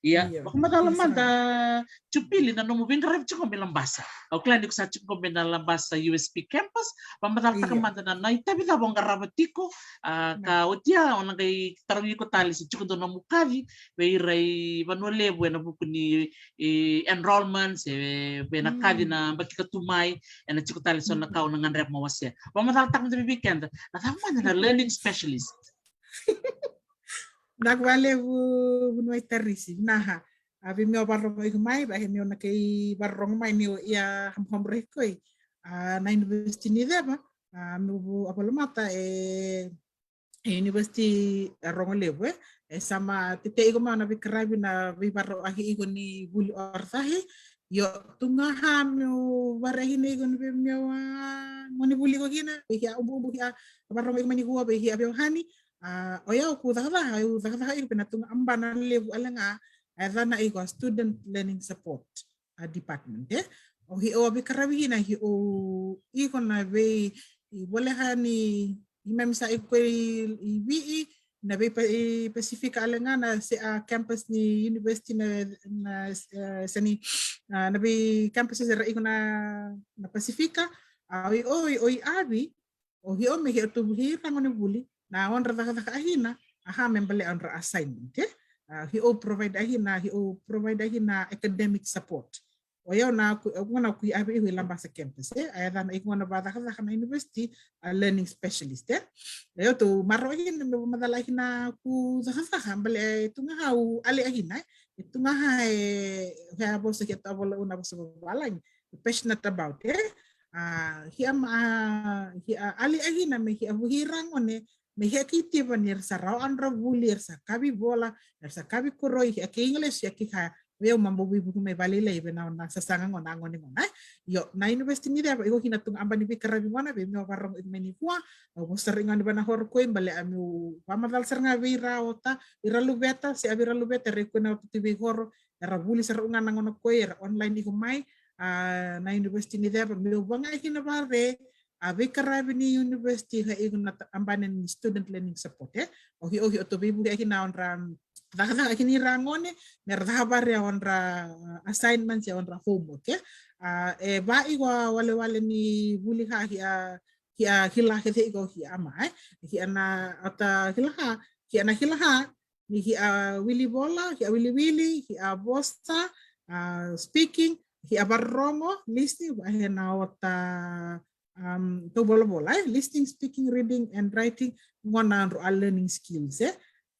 Ia, vakamacala mada Jupili na nomu veiqaravi tiko mai Labasa. Au kila ni ko sa tiko mai na Labasa U S P campus, vakamacalataka mada na, na itavi cava o qarava tiko, a, ka oti ya, o na qai tarogi iko tale se tiko dua na nomu kaci vei ira i Vanua Levu ena vuku ni, e, enrollment, se vei na kaci na yabaki ka tu mai, ena tiko tale so na ka o na gadreva mo wasea. Vakamacalataka mada vei keda, na cava mada na learning specialist? Vinaka vakalevu vuniwai Tarisi, vinaka. A, vei meu a varogo iko mai, vei meu na kei varogo mai niu ia hamuhamu reki koi. A, na university ni ceva, a, meu a vola mada e, e university a rogo levu, e. E sa ma tete iko mai na veikaravi na veivaroaki iko ni vuli o rasahi. Io, tu ga ha meu vareaki ni iko ni vei meu a, mo ni vuli iko kina, vei hia ubuubu hia, varogo iko mai ni kua, vei hia vei hani, A, o yau ku cakacaka, au cakacaka iko vei na tuga abana levu ale ga, e yacana iko a Student Learning Support, a, Department, e? O hi o a veikaravi kina hi o iko na vei, i voleka ni, i mami sa iko i, i Viti, na vei pa, i Pasifika ale ga na se a campus ni university na, na, e, se ni, a, na vei campuses era iko na, na Pasifika, a, o i, o i, o i avi, O hi o me hi o tu hi ra gone vuli, na odra cakacaka ahina, aha me bale odra assignment, e? A, hi o provide ahina, hi o provide ahina academic support. O yau na ku, o gona ku i ave ihu i Labasa campus, e? A yacana i gona va cakacaka na university, a learning specialist, e? O yau tu maro ahina, me macala ahina ku cakacaka, bale e tu ga ha u ale ahina, e? E tu ga ha e, he a vosa ki a tu a vola una vosa vavalagi. Passionate about, e? A, hi a ma, a, hi a ale ahina me hi a vuhi ra gone, me hi a kei tiva ni ra sa rawa odra vuli, ra sa kavi vola, ra sa kavi koroi, hi a kei English, hi a kei ka, o yau ma bau veivuke mai vale ilai vei na, na sasaga gona, a gone gona, e? Io, na university ni ceva, iko kina tuga abani veikaravi gona, vei meu varogo iko mai ni kua, au vosa rai gona vei na horo koi, bale a meu vamacala sara ga vei ra ota, vei ra luveta, se a vei ra luveta, ra iko na ota tu vei horo, era vuli sara u ga na gona koi, era online iko mai, a, na university ni ceva, meu vaga kina vare, a veikaravi ni university ka iko na ta, abane ni student learning support, e? O hi o hi o to veivuke kina odra, cakacaka kina i ra gone, me ra caka vare odra, a, assignments e odra homework, e? A, e va iko a walewale ni vuli ka hi a, hi a kila kece iko hi a ma, e? Hi a na ota kila ka, hi a na kila ka, ni hi a wili vola, hi a wiliwili, hi a vosa, a, speaking, hi a varogo, listening, va he na ota, um, tau volavola, e? Listening, speaking, reading, and writing, gona odra a learning skills, e?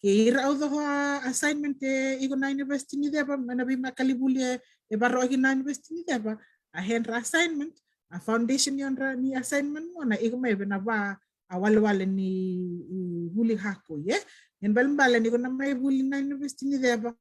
Kei ira au coko a assignment e iko na university ni ceva, me na veimakali vuli e, e varoaki na university ni ceva, a he dra assignment, a foundation ni odra ni assignment gona, iko mai vei na va, a walewale ni, i vuli ka koi, e? Ia na balebale ni ko na mai vuli na university ni ceva,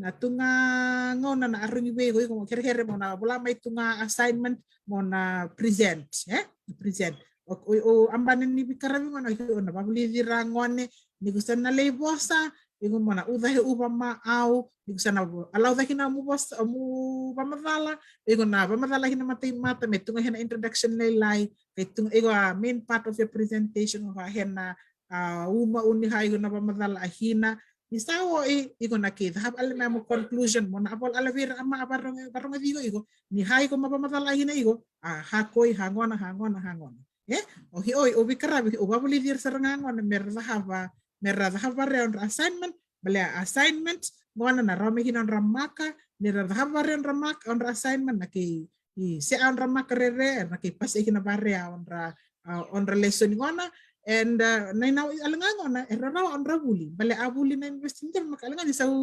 na tuga gauna na arogi vei iko, iko mo kerekere mo na vola mai tuga assignment, mo na present, e? Present. O, o, o abana ni veikaravi gona, o na vavulici ra gone, ni ko sa na lai vosa, iko mo na uca he uva ma au, ni ko sa na vo, a lauca kina mo vosa, mo vamacala, iko na vamacala kina mata i mata, me tuga he na introduction lailai, Kei tu ga iko a main part of your presentation, o ha hena, a, uma uni ha iko na vamacala a hina. Ni sa o i, iko na kei cakava ale mai mo conclusion, mo na a vola ale vei ira a ma a varoga, varoga vei iko, iko. Ni ha iko ma vamacala a hina iko, a, ha koi, ha gona, ha gona, ha gona. E? O hi o, o veikaravi, o vavulici ira sara ga gona, me ra cakava, me ra cakava re odra assignment, balea assignment, gona na rawa me hina odra maka, Ni ra cakava vare odra mark, odra assignment, na kei i se odra mark rere, era na kei pasi kina vare a odra, a, odra lesoni gona. And, a, na ina ale ga gona era rawa odra vuli. Bale a vuli na University ni Deva maka ale ga ni sau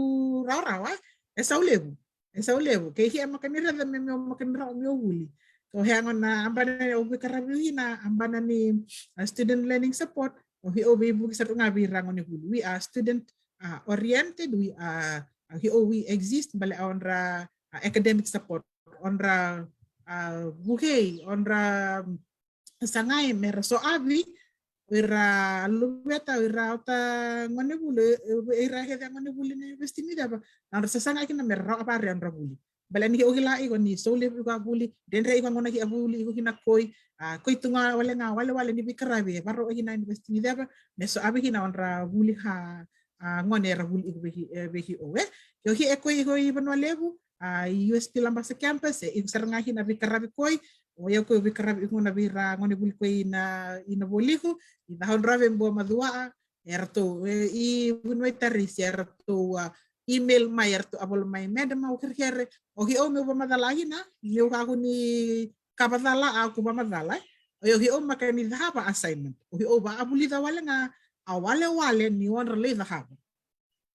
rawarawa, e sau levu. E sau levu. Kei hia maka ni raica me meu maka ni rawa meu vuli. Ko hea gona a bana ni au veikaravi kina, a bana ni, a, student learning support, o hi'o veivuke sara ga vei ira gone vuli. We are student, a, oriented, we are, a, hi'o we exist, bale a odra, a, academic support, odra, a, vuhei, odra, sagai me ra soavi o ira luveta, o ira ota gone vuli, o ira hece a gone vuli na University ni Deva, na odra sasaga kina me ra rawa vare odra vuli. Bale ni hi'o kila iko ni sau levu iko a vuli, dredre iko a gona ki a vuli iko kina koi, a, koi tu ga wale ga walewale ni veikaravi e varau kina University ni Deva me soavi kina odra vuli ha, a, gone era vuli iko vei, e, vei hi'o, e. Ke o hi'o e koi iko i Vanua Levu, a, i U S P Labasa campus, e iko sara ga kina veikaravi koi, o yau koi veikaravi iko na vei ira gone vuli koi na, i na voli iko, i Cahodrave, Buamacuaa, eratou, e, i Vuniwai Tarisi, eratou, a, email mai, eratou a vola mai, madam, au kerekere, o hi'o meu vamacala kina, meu kakua ni ka vacala, au ku vamacala, e. O hi'o maka ni cakava assignment, o hi'o vakavulica wale ga a walewale ni odra lai cakava.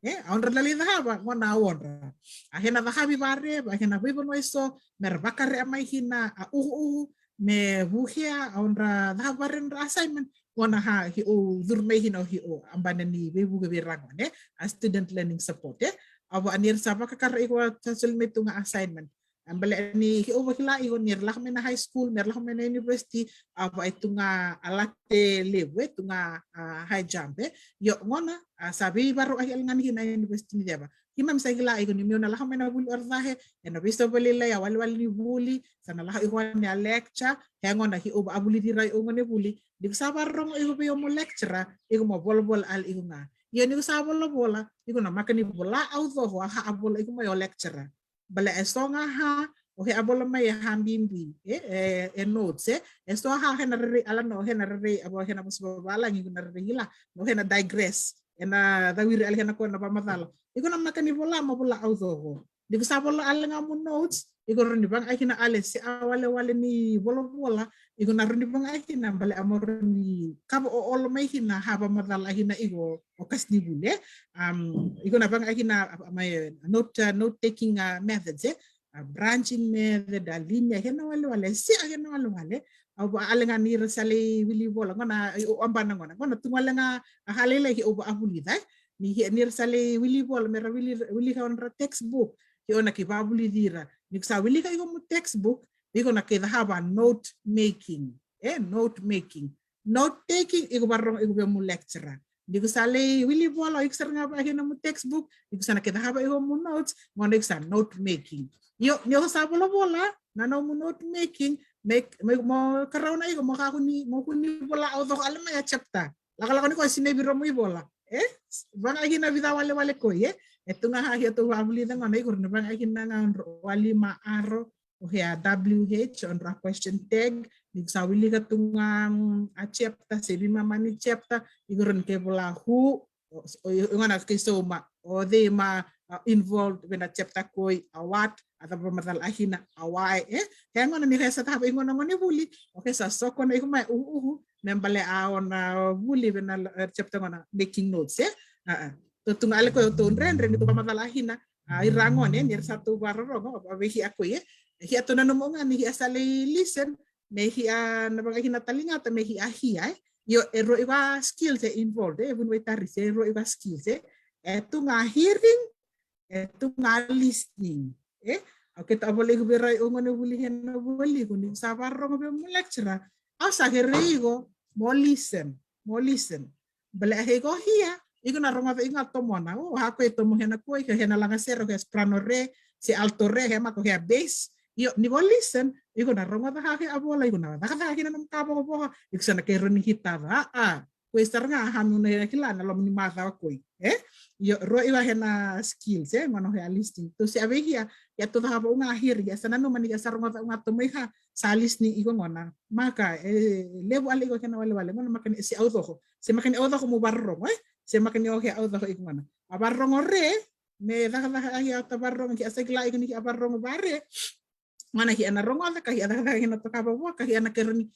E, a odra lai cakava, gona a odra. A kena cakavi vare, a kena veivanua eso, me ra vakarea mai kina a u'u'u, me vukea a odra cakava vare odra assignment, gona ha hi'o curu mai kina o hi'o, a bana ni veivuke vei ira gone, a student learning support, e. A vaka ni ra sa vakakara iko a sa soli mai tu ga assignment. A bale ni hi'o vakila iko ni ra lako mai na high school, me ra lako mai na university, a vaka e tu ga a late levu, e tu ga a high jump, e. Io gona, a sa veivarau a hi'o ale ga ni kina University ni Deva. Keimami sa kila iko ni meu na lako mai na vuli o Racahe, ena veisau vakalailai a walewale ni vuli, sa na lako iko ni a lecture, he gona hi'o vakavulici ira o gone vuli. Ni ko sa vakarorogo iko vei o mo lecturer, iko mo volavola ale iko ga. Io ni ko sa volavola, iko na maka ni vola au coko a ha a vola iko mai o lecturer. Bale e so ga ha, o he a vola mai e ha bibi, e, e, e notes, e. E so ha he na rerei, ala no, he na rerei, a vo he na vosa vavalagi, iko na rerei kila, no he na digress, e na cawiri ale he na ko na vamacala. Iko na maka ni vola, mo vola au coko. Ni ko sa vola ale ga mo notes, iko rawa ni vakayagataka kina ale se a walewale ni volavola, iko na rawa ni vakayagataka kina bale a mo rawa ni kava o olo mai kina ha vamacala kina iko o kasi ni vuli, e. Um, iko na vakayagataka kina, a, mai, note, a, note taking, a, methods, e. A branching method, a linear, he na walewale, se a he na walewale. Au vaka ale ga ni ra sa lai wili vola, gona, o, a bana gona. Gona tu ga ale ga a ha lailai hi'o vakavulica, e. Ni, ni ra sa lai wili vola, me ra wili, wili ka odra textbook. Hi'o na kei vakavulici ira. Ni ko sa wilika iko mo textbook, iko na kei cakava note making. E, note making. Note taking, iko vakarorogo iko vei mo lecturer. Ni ko sa lai wili vola, iko sara ga vaka kina mo textbook, iko sa na kei cakava iko mo notes, gona iko sa note making. Io, ni ko sa volavola, na nomu note making, make, make mo karauna iko, mo kakua ni, mo kua ni vola au coko ale mai a chapter. Lakolako ni ko a sinevi ro mo i vola. E? Vakayagataka kina vica walewale koi, e? E tu ga ha hi'o tou vakavulica gona, iko rawa ni vakayagataka kina ga odro wali ma aro, o he a W H, odro a question tag, ni ko sa wilika tu ga, mm, a chapter, se veimama ni chapter, iko rawa ni kei vola who, o, o, o gona kei sauma, o cei ma, a, involved vei na chapter koi, a what, a cava macala a kina, a why, e? He gona ni ko sa cakava iko na gone vuli, o ke sa soko na iko mai, uhu, uhu, me bale a o na vuli vei na, e, chapter gona, making notes, e? A, a. Tou tu ga ale koi o tou dredre, ni tou vamacala a kina, a, ira gone, ni ra sa tou vakarorogo, a vei hi'o koi, e? Hi'o tou nanuma ga ni hi'o sa lai listen, me hi'o na vakayagataka kina taligata, me hi'o hia, e? Io, e rua i va skills e involved, e, Vuniwai Tarisi, e rua i va skills, e? E tu ga hearing, e tu ga listening, e? Au kei ta vola iko vei ira o gone vuli he na voli iko ni sa vakarorogo vei mo lecturer. Au sa kerei iko, mo listen, mo listen. Bale a he iko hia, iko na rogoca iko ga tomona. O, ha ko e tomo he na koi, he na lagasere, he soprano re, se alto re, he mako he bass. Io, ni ko listen, iko na rogoca ha he a vola, iko na cakacaka kina nomu ka vokavoka, iko sa na kei rawa ni hitaca, a, a. Ko e sara ga a hami una kila na loma ni macawa koi, e? Io, rua i va he na skills, e? Gona he a listening. Tou se a vei hia, ia tou cakava u ga hearing, ia sa nanuma ni ia sa rogoca u ga tomoi ha, sa listening iko gona. Maka, e, levu ale iko kena walewale, gona maka ni se au coko. Se maka ni au coko mo vakarorogo, e? Se maka ni o he au coko iko gona. A vakarorogo re, me cakacaka ai a ota vakarorogo, ki a sa kila iko ni ki a vakarorogo vare. Gona ki a na rogoca, ka ki a cakacaka ki na toka vavoa, ka ki a na kero ni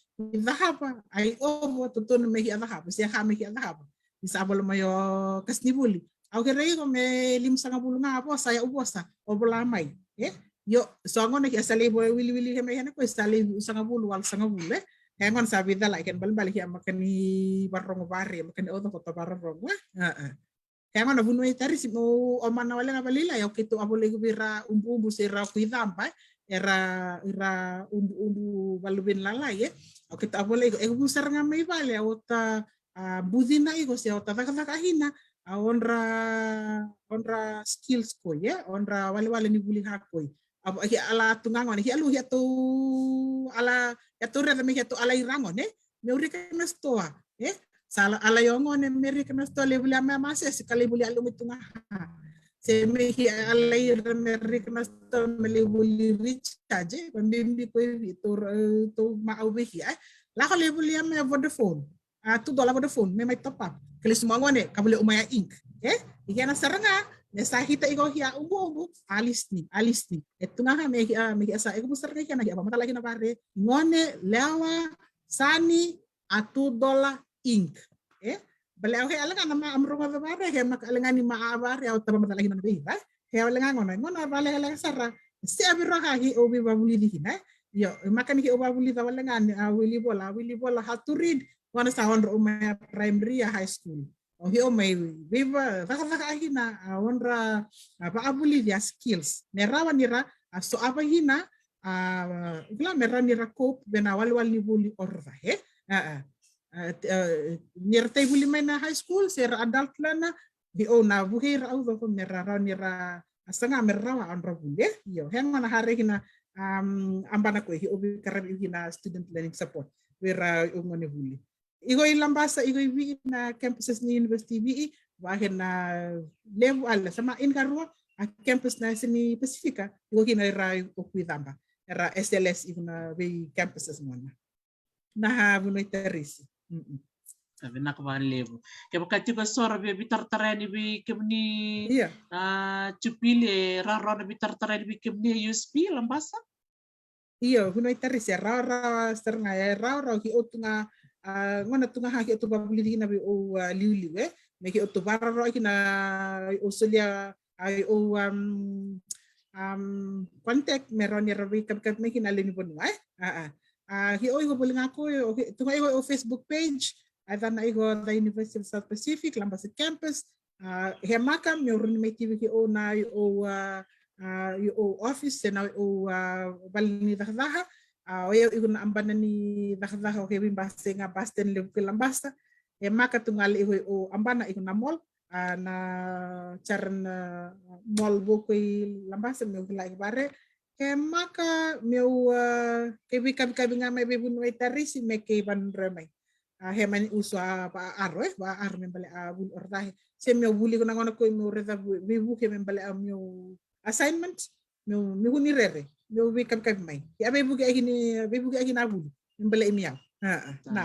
cakava ai ovo, totonu me ki a cakava, se ka me ki a cakava. Ni sa vola mai o kasinivuli, au kere iko me limasagavulu ga a vosa, ia u vosa, o vola mai. E? Io, so gona ki a sa lai vo wiliwili ke mai hena ko sa lai sagavulu, walusagavulu, e? E gona sa vica lai, kena balebale ki a maka ni vakarorogo vare, maka ni oca ko ta vakarorogo, e? Ia gona Vuniwai Tarisi, mo o mana wale ga vale i lai, au keitou a volai iko vei ira ubuubu se ira o Kuicaba, era, ira ubuubu valuven lalai, e? Au keitou a volai iko, e vu sara ga mai vale, a ota a bucina iko se ota cakacaka hina a odra, odra skills koi, e? Odra walewale ni vuli ka koi. A, ki a la tu ga gone, ki a lu, ki a tou, a la, ki a tou reta me ki a tou a la i ra gone, e? Me u rika na stoa, e? Sa a la, a la i o gone, me rika na stoa, levu lia me a masesi, ka levu lia a lu me tu ga. Se me ki a la i ra me rika na stoa, me levu li recharge, e? Vabimbi koi vi, tou, tou ma au vei ki a, e? Lako levu lia me Vodafone. A, tu dola Vodafone, me mai top up. Ke lesu mai gone, ka vole u mai a ink. E? I kena sara ga, me sa hita iko ki a ubuubu, a listening, a listening. E tu ga ka me ki a, me ki a sa, e kumu sara ga ki a na ki a, vamatala ki na vare. Gone, lewa, sani, a tu dola, ink. E? Bale au he alega na ma, am rogoca vare, he maka alega ni ma a vare, au tava matala ki na vei, right? He alega gona, gona vale alega sara. Se a viro ka ki o vi vavulici kina, e? Io, maka ni ki o vavulica wale ga ni a wili vola, a wili vola, how to read. Gona sa odra o mai a primary, a high school. O ki o mai viva, cakacaka kina, a odra, a vakavulici a skills. Me rawa ni ra, a so a vahina, a, kila me rawa ni ra cope, vena walewale ni vuli o ra, e? A, a, a, ni ra tai vuli mai na high school, se ra adult learner, ki o na vuke ira au coko, me ra rawa ni ra, a saga me ra rawa a odra vuli, e? Io, he gona hare kina, um, a bana koi, ki o vi karavi kina student learning support, vei ra o gone vuli. Iko i Labasa, iko i Viti na campuses ni University Viti, vake na levu ale, sama in karua, a campus na sini Pasifika, iko kina ira o Kuicaba, era S L S iko na vei campuses gona. Na ha Vuniwai Tarisi. Mm-mm. Sa vinaka vakalevu. Kevaka tiko e so ra via veitaratara yani vei kemuni, ia, a, Jupili, e rawarawa na veitaratara yani vei kemuni e U S P Labasa? Io, Vuniwai Tarisi, e rawarawa sara ga, e rawarawa ki o tu ga, a, gona tu ga ha ki o tu vavulici kina vei o, a, liuliu, e? Me ki o tu vakarorogo kina o solia, a, o, um, um, contact me rawa ni ra veikavikavi mai kina lewe ni vanua, e? A, a. A, ki o iko voli ga ko, o, ki, tu ga iko o Facebook page, a, cana iko the University of South Pacific, Labasa Campus, A, he maka, meu rawa ni mai tivi ki o na i o, a, a, i o office, se na i o, a, vale ni cakacaka. A, o yau iko na abana ni cakacaka o ke vei basa ga bus stand levu ke Labasa. He maka tu ga le iko i o abana iko na mall. A, na Charan, a, mall vou ko i Labasa, meu kila iko vare. He maka, meu, a, ke veikavikavi ga mai vei Vuniwai Tarisi, me ke vanua mai. A, he mani uso a, va aro, e, va aro me bale a vuli o rahe. Se meu vuli ko na gona ko meu reta veivuke me bale a meu assignment, meu, meu huni rere, meu veikavikavi mai. Ia veivuke aki ni, veivuke aki na vuli, me bale i miau. A, a, na.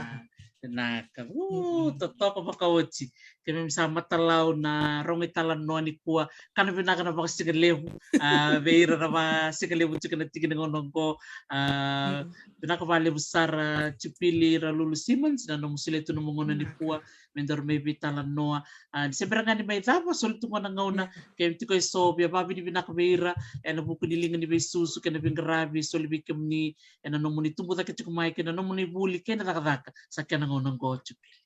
Na, na ka, u, totoka vakaoti. Ke me sa matalau na rogo i talanoa ni kua, ka na vinaka na vakasigalevu, a, vei ira na vakasigalevu tiko na tiki ni gauna oqo, a, vinaka vakalevu sara Jupili Ralulu Simmons, na nomu solia tu nomu gauna ni kua, me daru mai veitalanoa. A, ni se bera ga ni mai cava, soli tu gona gauna, ke tiko e so, via vakavinavinaka vei ira, ena vuku ni liga ni veisusu, kei na veiqaravi, soli vei kemuni, ena nomuni tubu cake tiko mai, kei na nomuni vuli, kei na cakacaka, sa kena gauna oqo Jupili.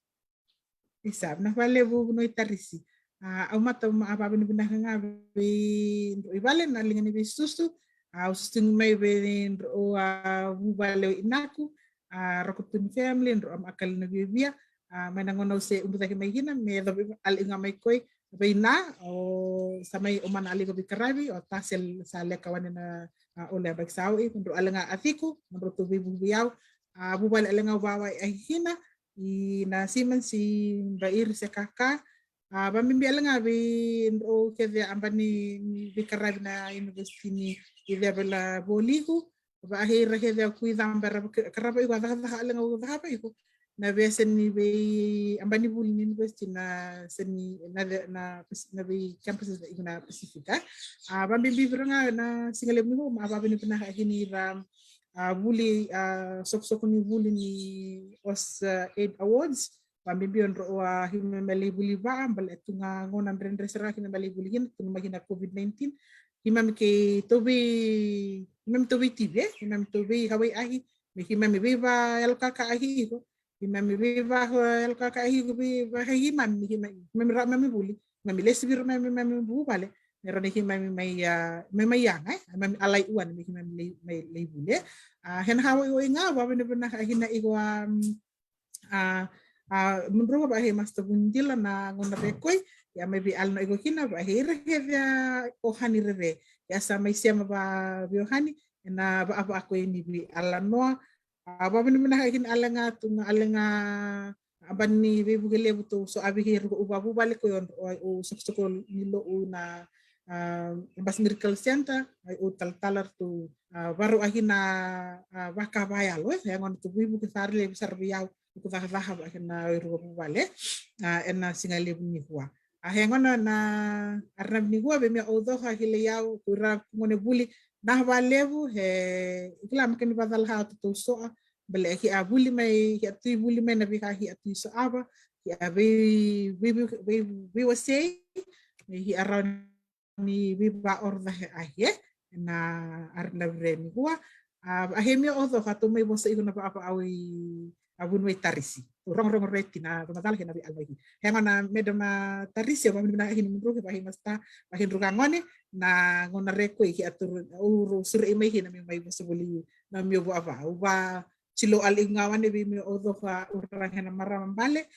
Isa, vinaka vakalevu Vuniwai Tarisi. A, au mata ma a vavinavinaka ga vei drau i vale na liga ni veisusu. A, au susugi mai vei drau a vuvale o Inaku, a, Rokotuni family, drau a makali na viavia. A, mai na gauna au se ubu cake mai kina, me yaco vei ale ga mai koi, vei na, o sa mai o mana ale ko veikaravi, o Tasel sa leka wane na, a, ole a baki sa oi, drau ale ga a ciku, drau tu veivuke vei au. A, vuvale ale ga au vawai a kina, i na Siemens i Bairi se Kaka. A, vabibi ale ga vei drau kece a bani veikaravi na university ni i Cevela Voliku. Vahei ira kece a Kuicaba era karava iko a cakacaka ale ga au cakava iko. na veiyasa ni vei aba ni vuli ni university na seni na na na vei campuses na iko na Pacific. A vabibi vira ga na siga levu ni vou ma vavinavinaka kina ira a vuli a sokusoko ni vuli ni os aid awards. Vabibi o dro a hima me lai vuli va bale tu ga gona dredre sara kina me lai vuli kina tu mai kina covid nineteen. Hima me ke tovi hima me tovi tive hima me tovi hawai ahi me hima me veiva yalo kaka ahi iko. Hima me veiva yalo kaka ahi iko veiva hima me hima me ra mami vuli mami lesi vira mami mami vuvale. Me ra ni hima me mai a me mai yaga e mami alai uana me hima me lai vuli e. A hena hawa iko iga vavinavinaka ahi na iko a a a mudruga vahe masta vundila na gona rekoi. Ia mai vei alanoa iko kina vahe ira kece a ohani rere. Ia sa mai sema va vei ohani ena vaavako ini vei alanoa. A vavinavinaka kina alega tu ga alega aba ni veivuke levu tou so avi kei ruka u vavuvale koi o sokusoko ni lo'u na a bas miracle center ai o talatala tu a varu ahi na a vaka vayalo e e gona tu vivu ke sara levu sara vei au. Ku cakacaka va ke na i ruka vuvale a ena siga levu ni kua. A he gona na arnavi ni kua vei mea o coka ki le yau ku ira ku gone vuli na valevu he kila ma ke ni vacala ha tu tou soa. Bale ki a vuli mai ki a tui vuli mai na vika ki a tui soava ki a vei vei vei vei wasei. Ki a rawa ni veivaorodahe ahi e na arnavi re ni kua. A he mea o coka tou mai vosa iko na vaavaau i a vuniwai tarisi. Rogorogo re tina vamacala kei na veialai. He gona medama tarisi o vavinavinaka kei ni mudru kei vahi masta vahi druka gone na gona re koi ki a turu uru surei mai kei na mei mai vosa voli na mei o vaavaau va Silo ali ga wane vei me o coka ura hena marama bale.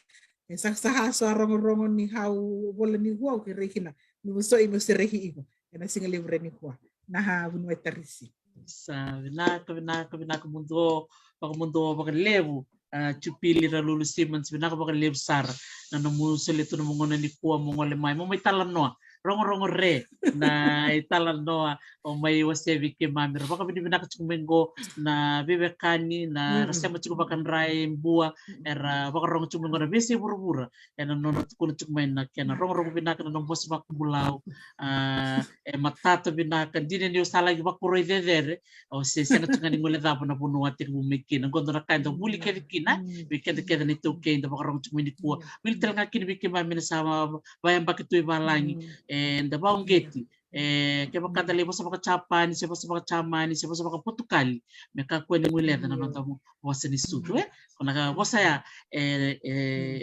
E sakasaha so a rogorogo ni hau vola ni hua au ke rei kina ni vosoi me o se rei iko ena siga levu re ni hua. Na ha vuniwai tarisi. Sa vinaka vinaka vinaka muduo vakamuduo vakalevu. A Jupili Ralulu Simmons vinaka vakalevu sara na nomu solia tu na mogona ni kua mo gole mai mo mai talanoa rogorogo re na italanoa o mai wasevi keimami ra vakavinavinaka tiko mai qo na veiwekani na ra sema tiko vakadra e bua era vakarogo tiko mai qo na veisei vuravura ena nona tukuna tiko mai na kena rogorogo vinaka na nona vosa vakabulau. A e matata vinaka dina ni o sa laki vakuroi cecere o se sega tiko ga ni gole cava na vanua a tekivu mai kina qo dua na ka eda vuli kece kina vei keda kece na itaukei da vakarogo tiko mai ni kua. Vili tale ga kina vei keimami na sa vayabaki tu i valagi e da vauqeti e kevaka da lai vosa vaka Japani se vosa vaka Jamani se vosa vaka Potukali me kakua ni guileca na noda vosa ni sucu e ko na vosa ya e e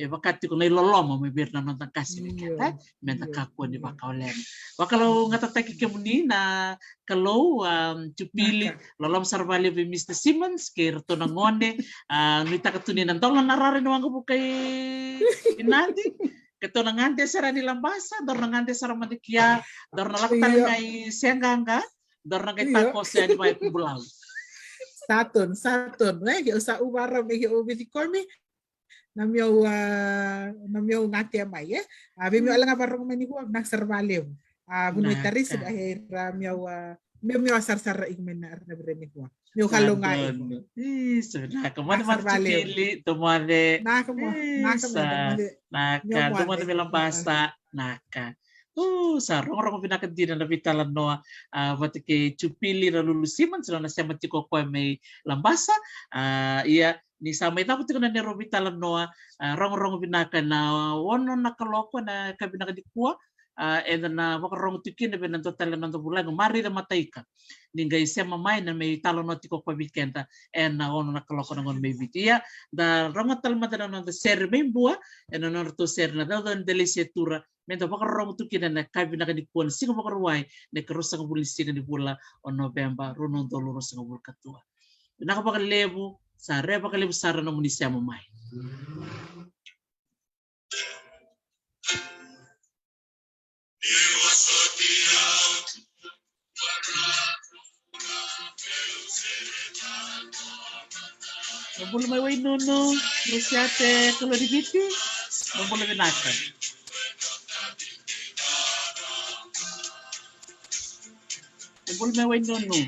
e vaka tiko na iloloma me vei ira na noda qase vei keda e me da kakua ni vakaolena. Vakalougatataki kemuni na Kalou a Jupili. Loloma sara valevu vei Mr Simmons kei ratou na gone a nuitaka tu ni na dola na rara ni waqavuka i Nadi. Keitou na gade sara ni Labasa dou na gade sara mada kia dou na lako tale ga i Seaqaqa dou na qai takoso yani vakaikubulau. Saton saton e o sa uvara me o vecikomi. Na miau a na miau gatia mai e a vei miau alaga varogo mai ni kua na sara valevu. A vunui tarisi vahe ra miau a miau miau a sarasara iko mai na arnavi re ni kua. Miau kalo ga iko. Iso naka mada mada tikili tomade. Naka mo naka mada mada. Naka tomade me Labasa naka. U sa rogorogo vinaka dina na veitalanoa a vata kei Jupili Ralulu Simmons na sema tiko koya mai Labasa. A ia ni sa mai cava tiko na neirau veitalanoa a rogorogo vinaka na ono na kaloko na ka vinaka ni kua. A eda na vakarogo tu kina vei na dua tale na noda vulagi o Marica Mataika ni qai sema mai na mai talanoa tiko koya vei keda ena ono na kaloko na gauna mai Viti. Ia da rogo tale mada na noda sere mai Bua ena nodratou sere na caucau ni Delai se Tura me da vakarorogo tu kina na ka vinaka ni kua na siga Vakarauwai na ikaruasagavulu ni siga ni vula o Noveba rua na udolu ruasagavulu ka dua. Vinaka vakalevu sa re vakalevu sara nomuni sema mai. Mo bula mai Wainunu, Rusiate, Kalou ni Viti. Mo bula vinaka. Mo bula mai Wainunu.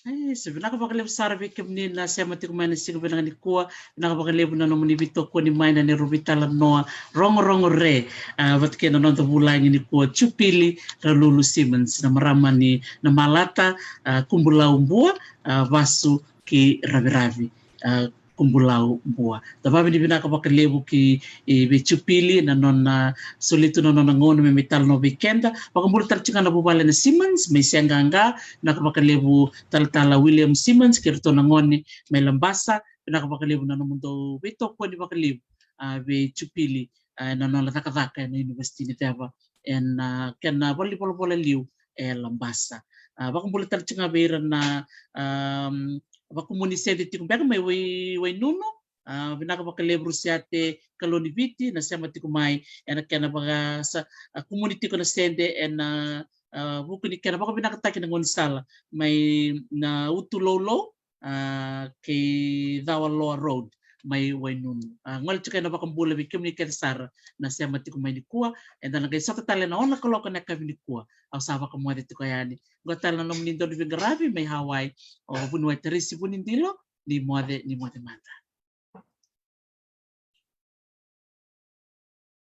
E, se vinaka vakalevu sara vei kemuni na sema tiko mai na siga vinaka nikua. Vinaka vakalevu na nomuni veitokoni mai na neirau veitalanoa rogorogo re, a, vata kei na noda vulagi nikua, Jupili Ralulu Simmons, na marama ni Namalata, a, Kubulau Bua, a, vasu ki Raviravi, a, Kubulau Bua. Da vakavinavinaka vakalevu ki, e, vei Jupili na nona solia tu na nona gauna me mai talanoa vei keda. Vakabula tale tiko ga na vuvale na Simmons mai Seaqaqa, vinaka vakalevu talatala William Simmons kei iratou na gone mai Labasa. Vinaka vakalevu na nomudou veitokoni vakalevu, a, vei Jupili, a, na nona cakacaka ena Univesiti ni Ceva, ena, a, kena valenivolavola liu e Labasa. A, vakabula tale tiko ga vei ira na, am, vakumuni sede tiko beka mai Wai, Wainunu, a, vinaka vakalevu Rusiate Kaloniviti na sema tiko mai ena kena vaka sa, a, kumuni tiko na sede ena, a, vuku ni kena vakavinakataki na gaunisala mai na Utuloulou, a, kei Cawaloa Road mai Wainunu. A, gole tiko ena vakabula vei kemuni kece sara na sema tiko mai nikua. Eda na qai sota tale ena ono na kaloko ena yakavi nikua. Au sa vakamoce tiko yani. Qo tale na nomuni dau ni veiqaravi mai Hawaii, o vuniwai Tarisi Vunidilo. Ni moce, ni moce mada.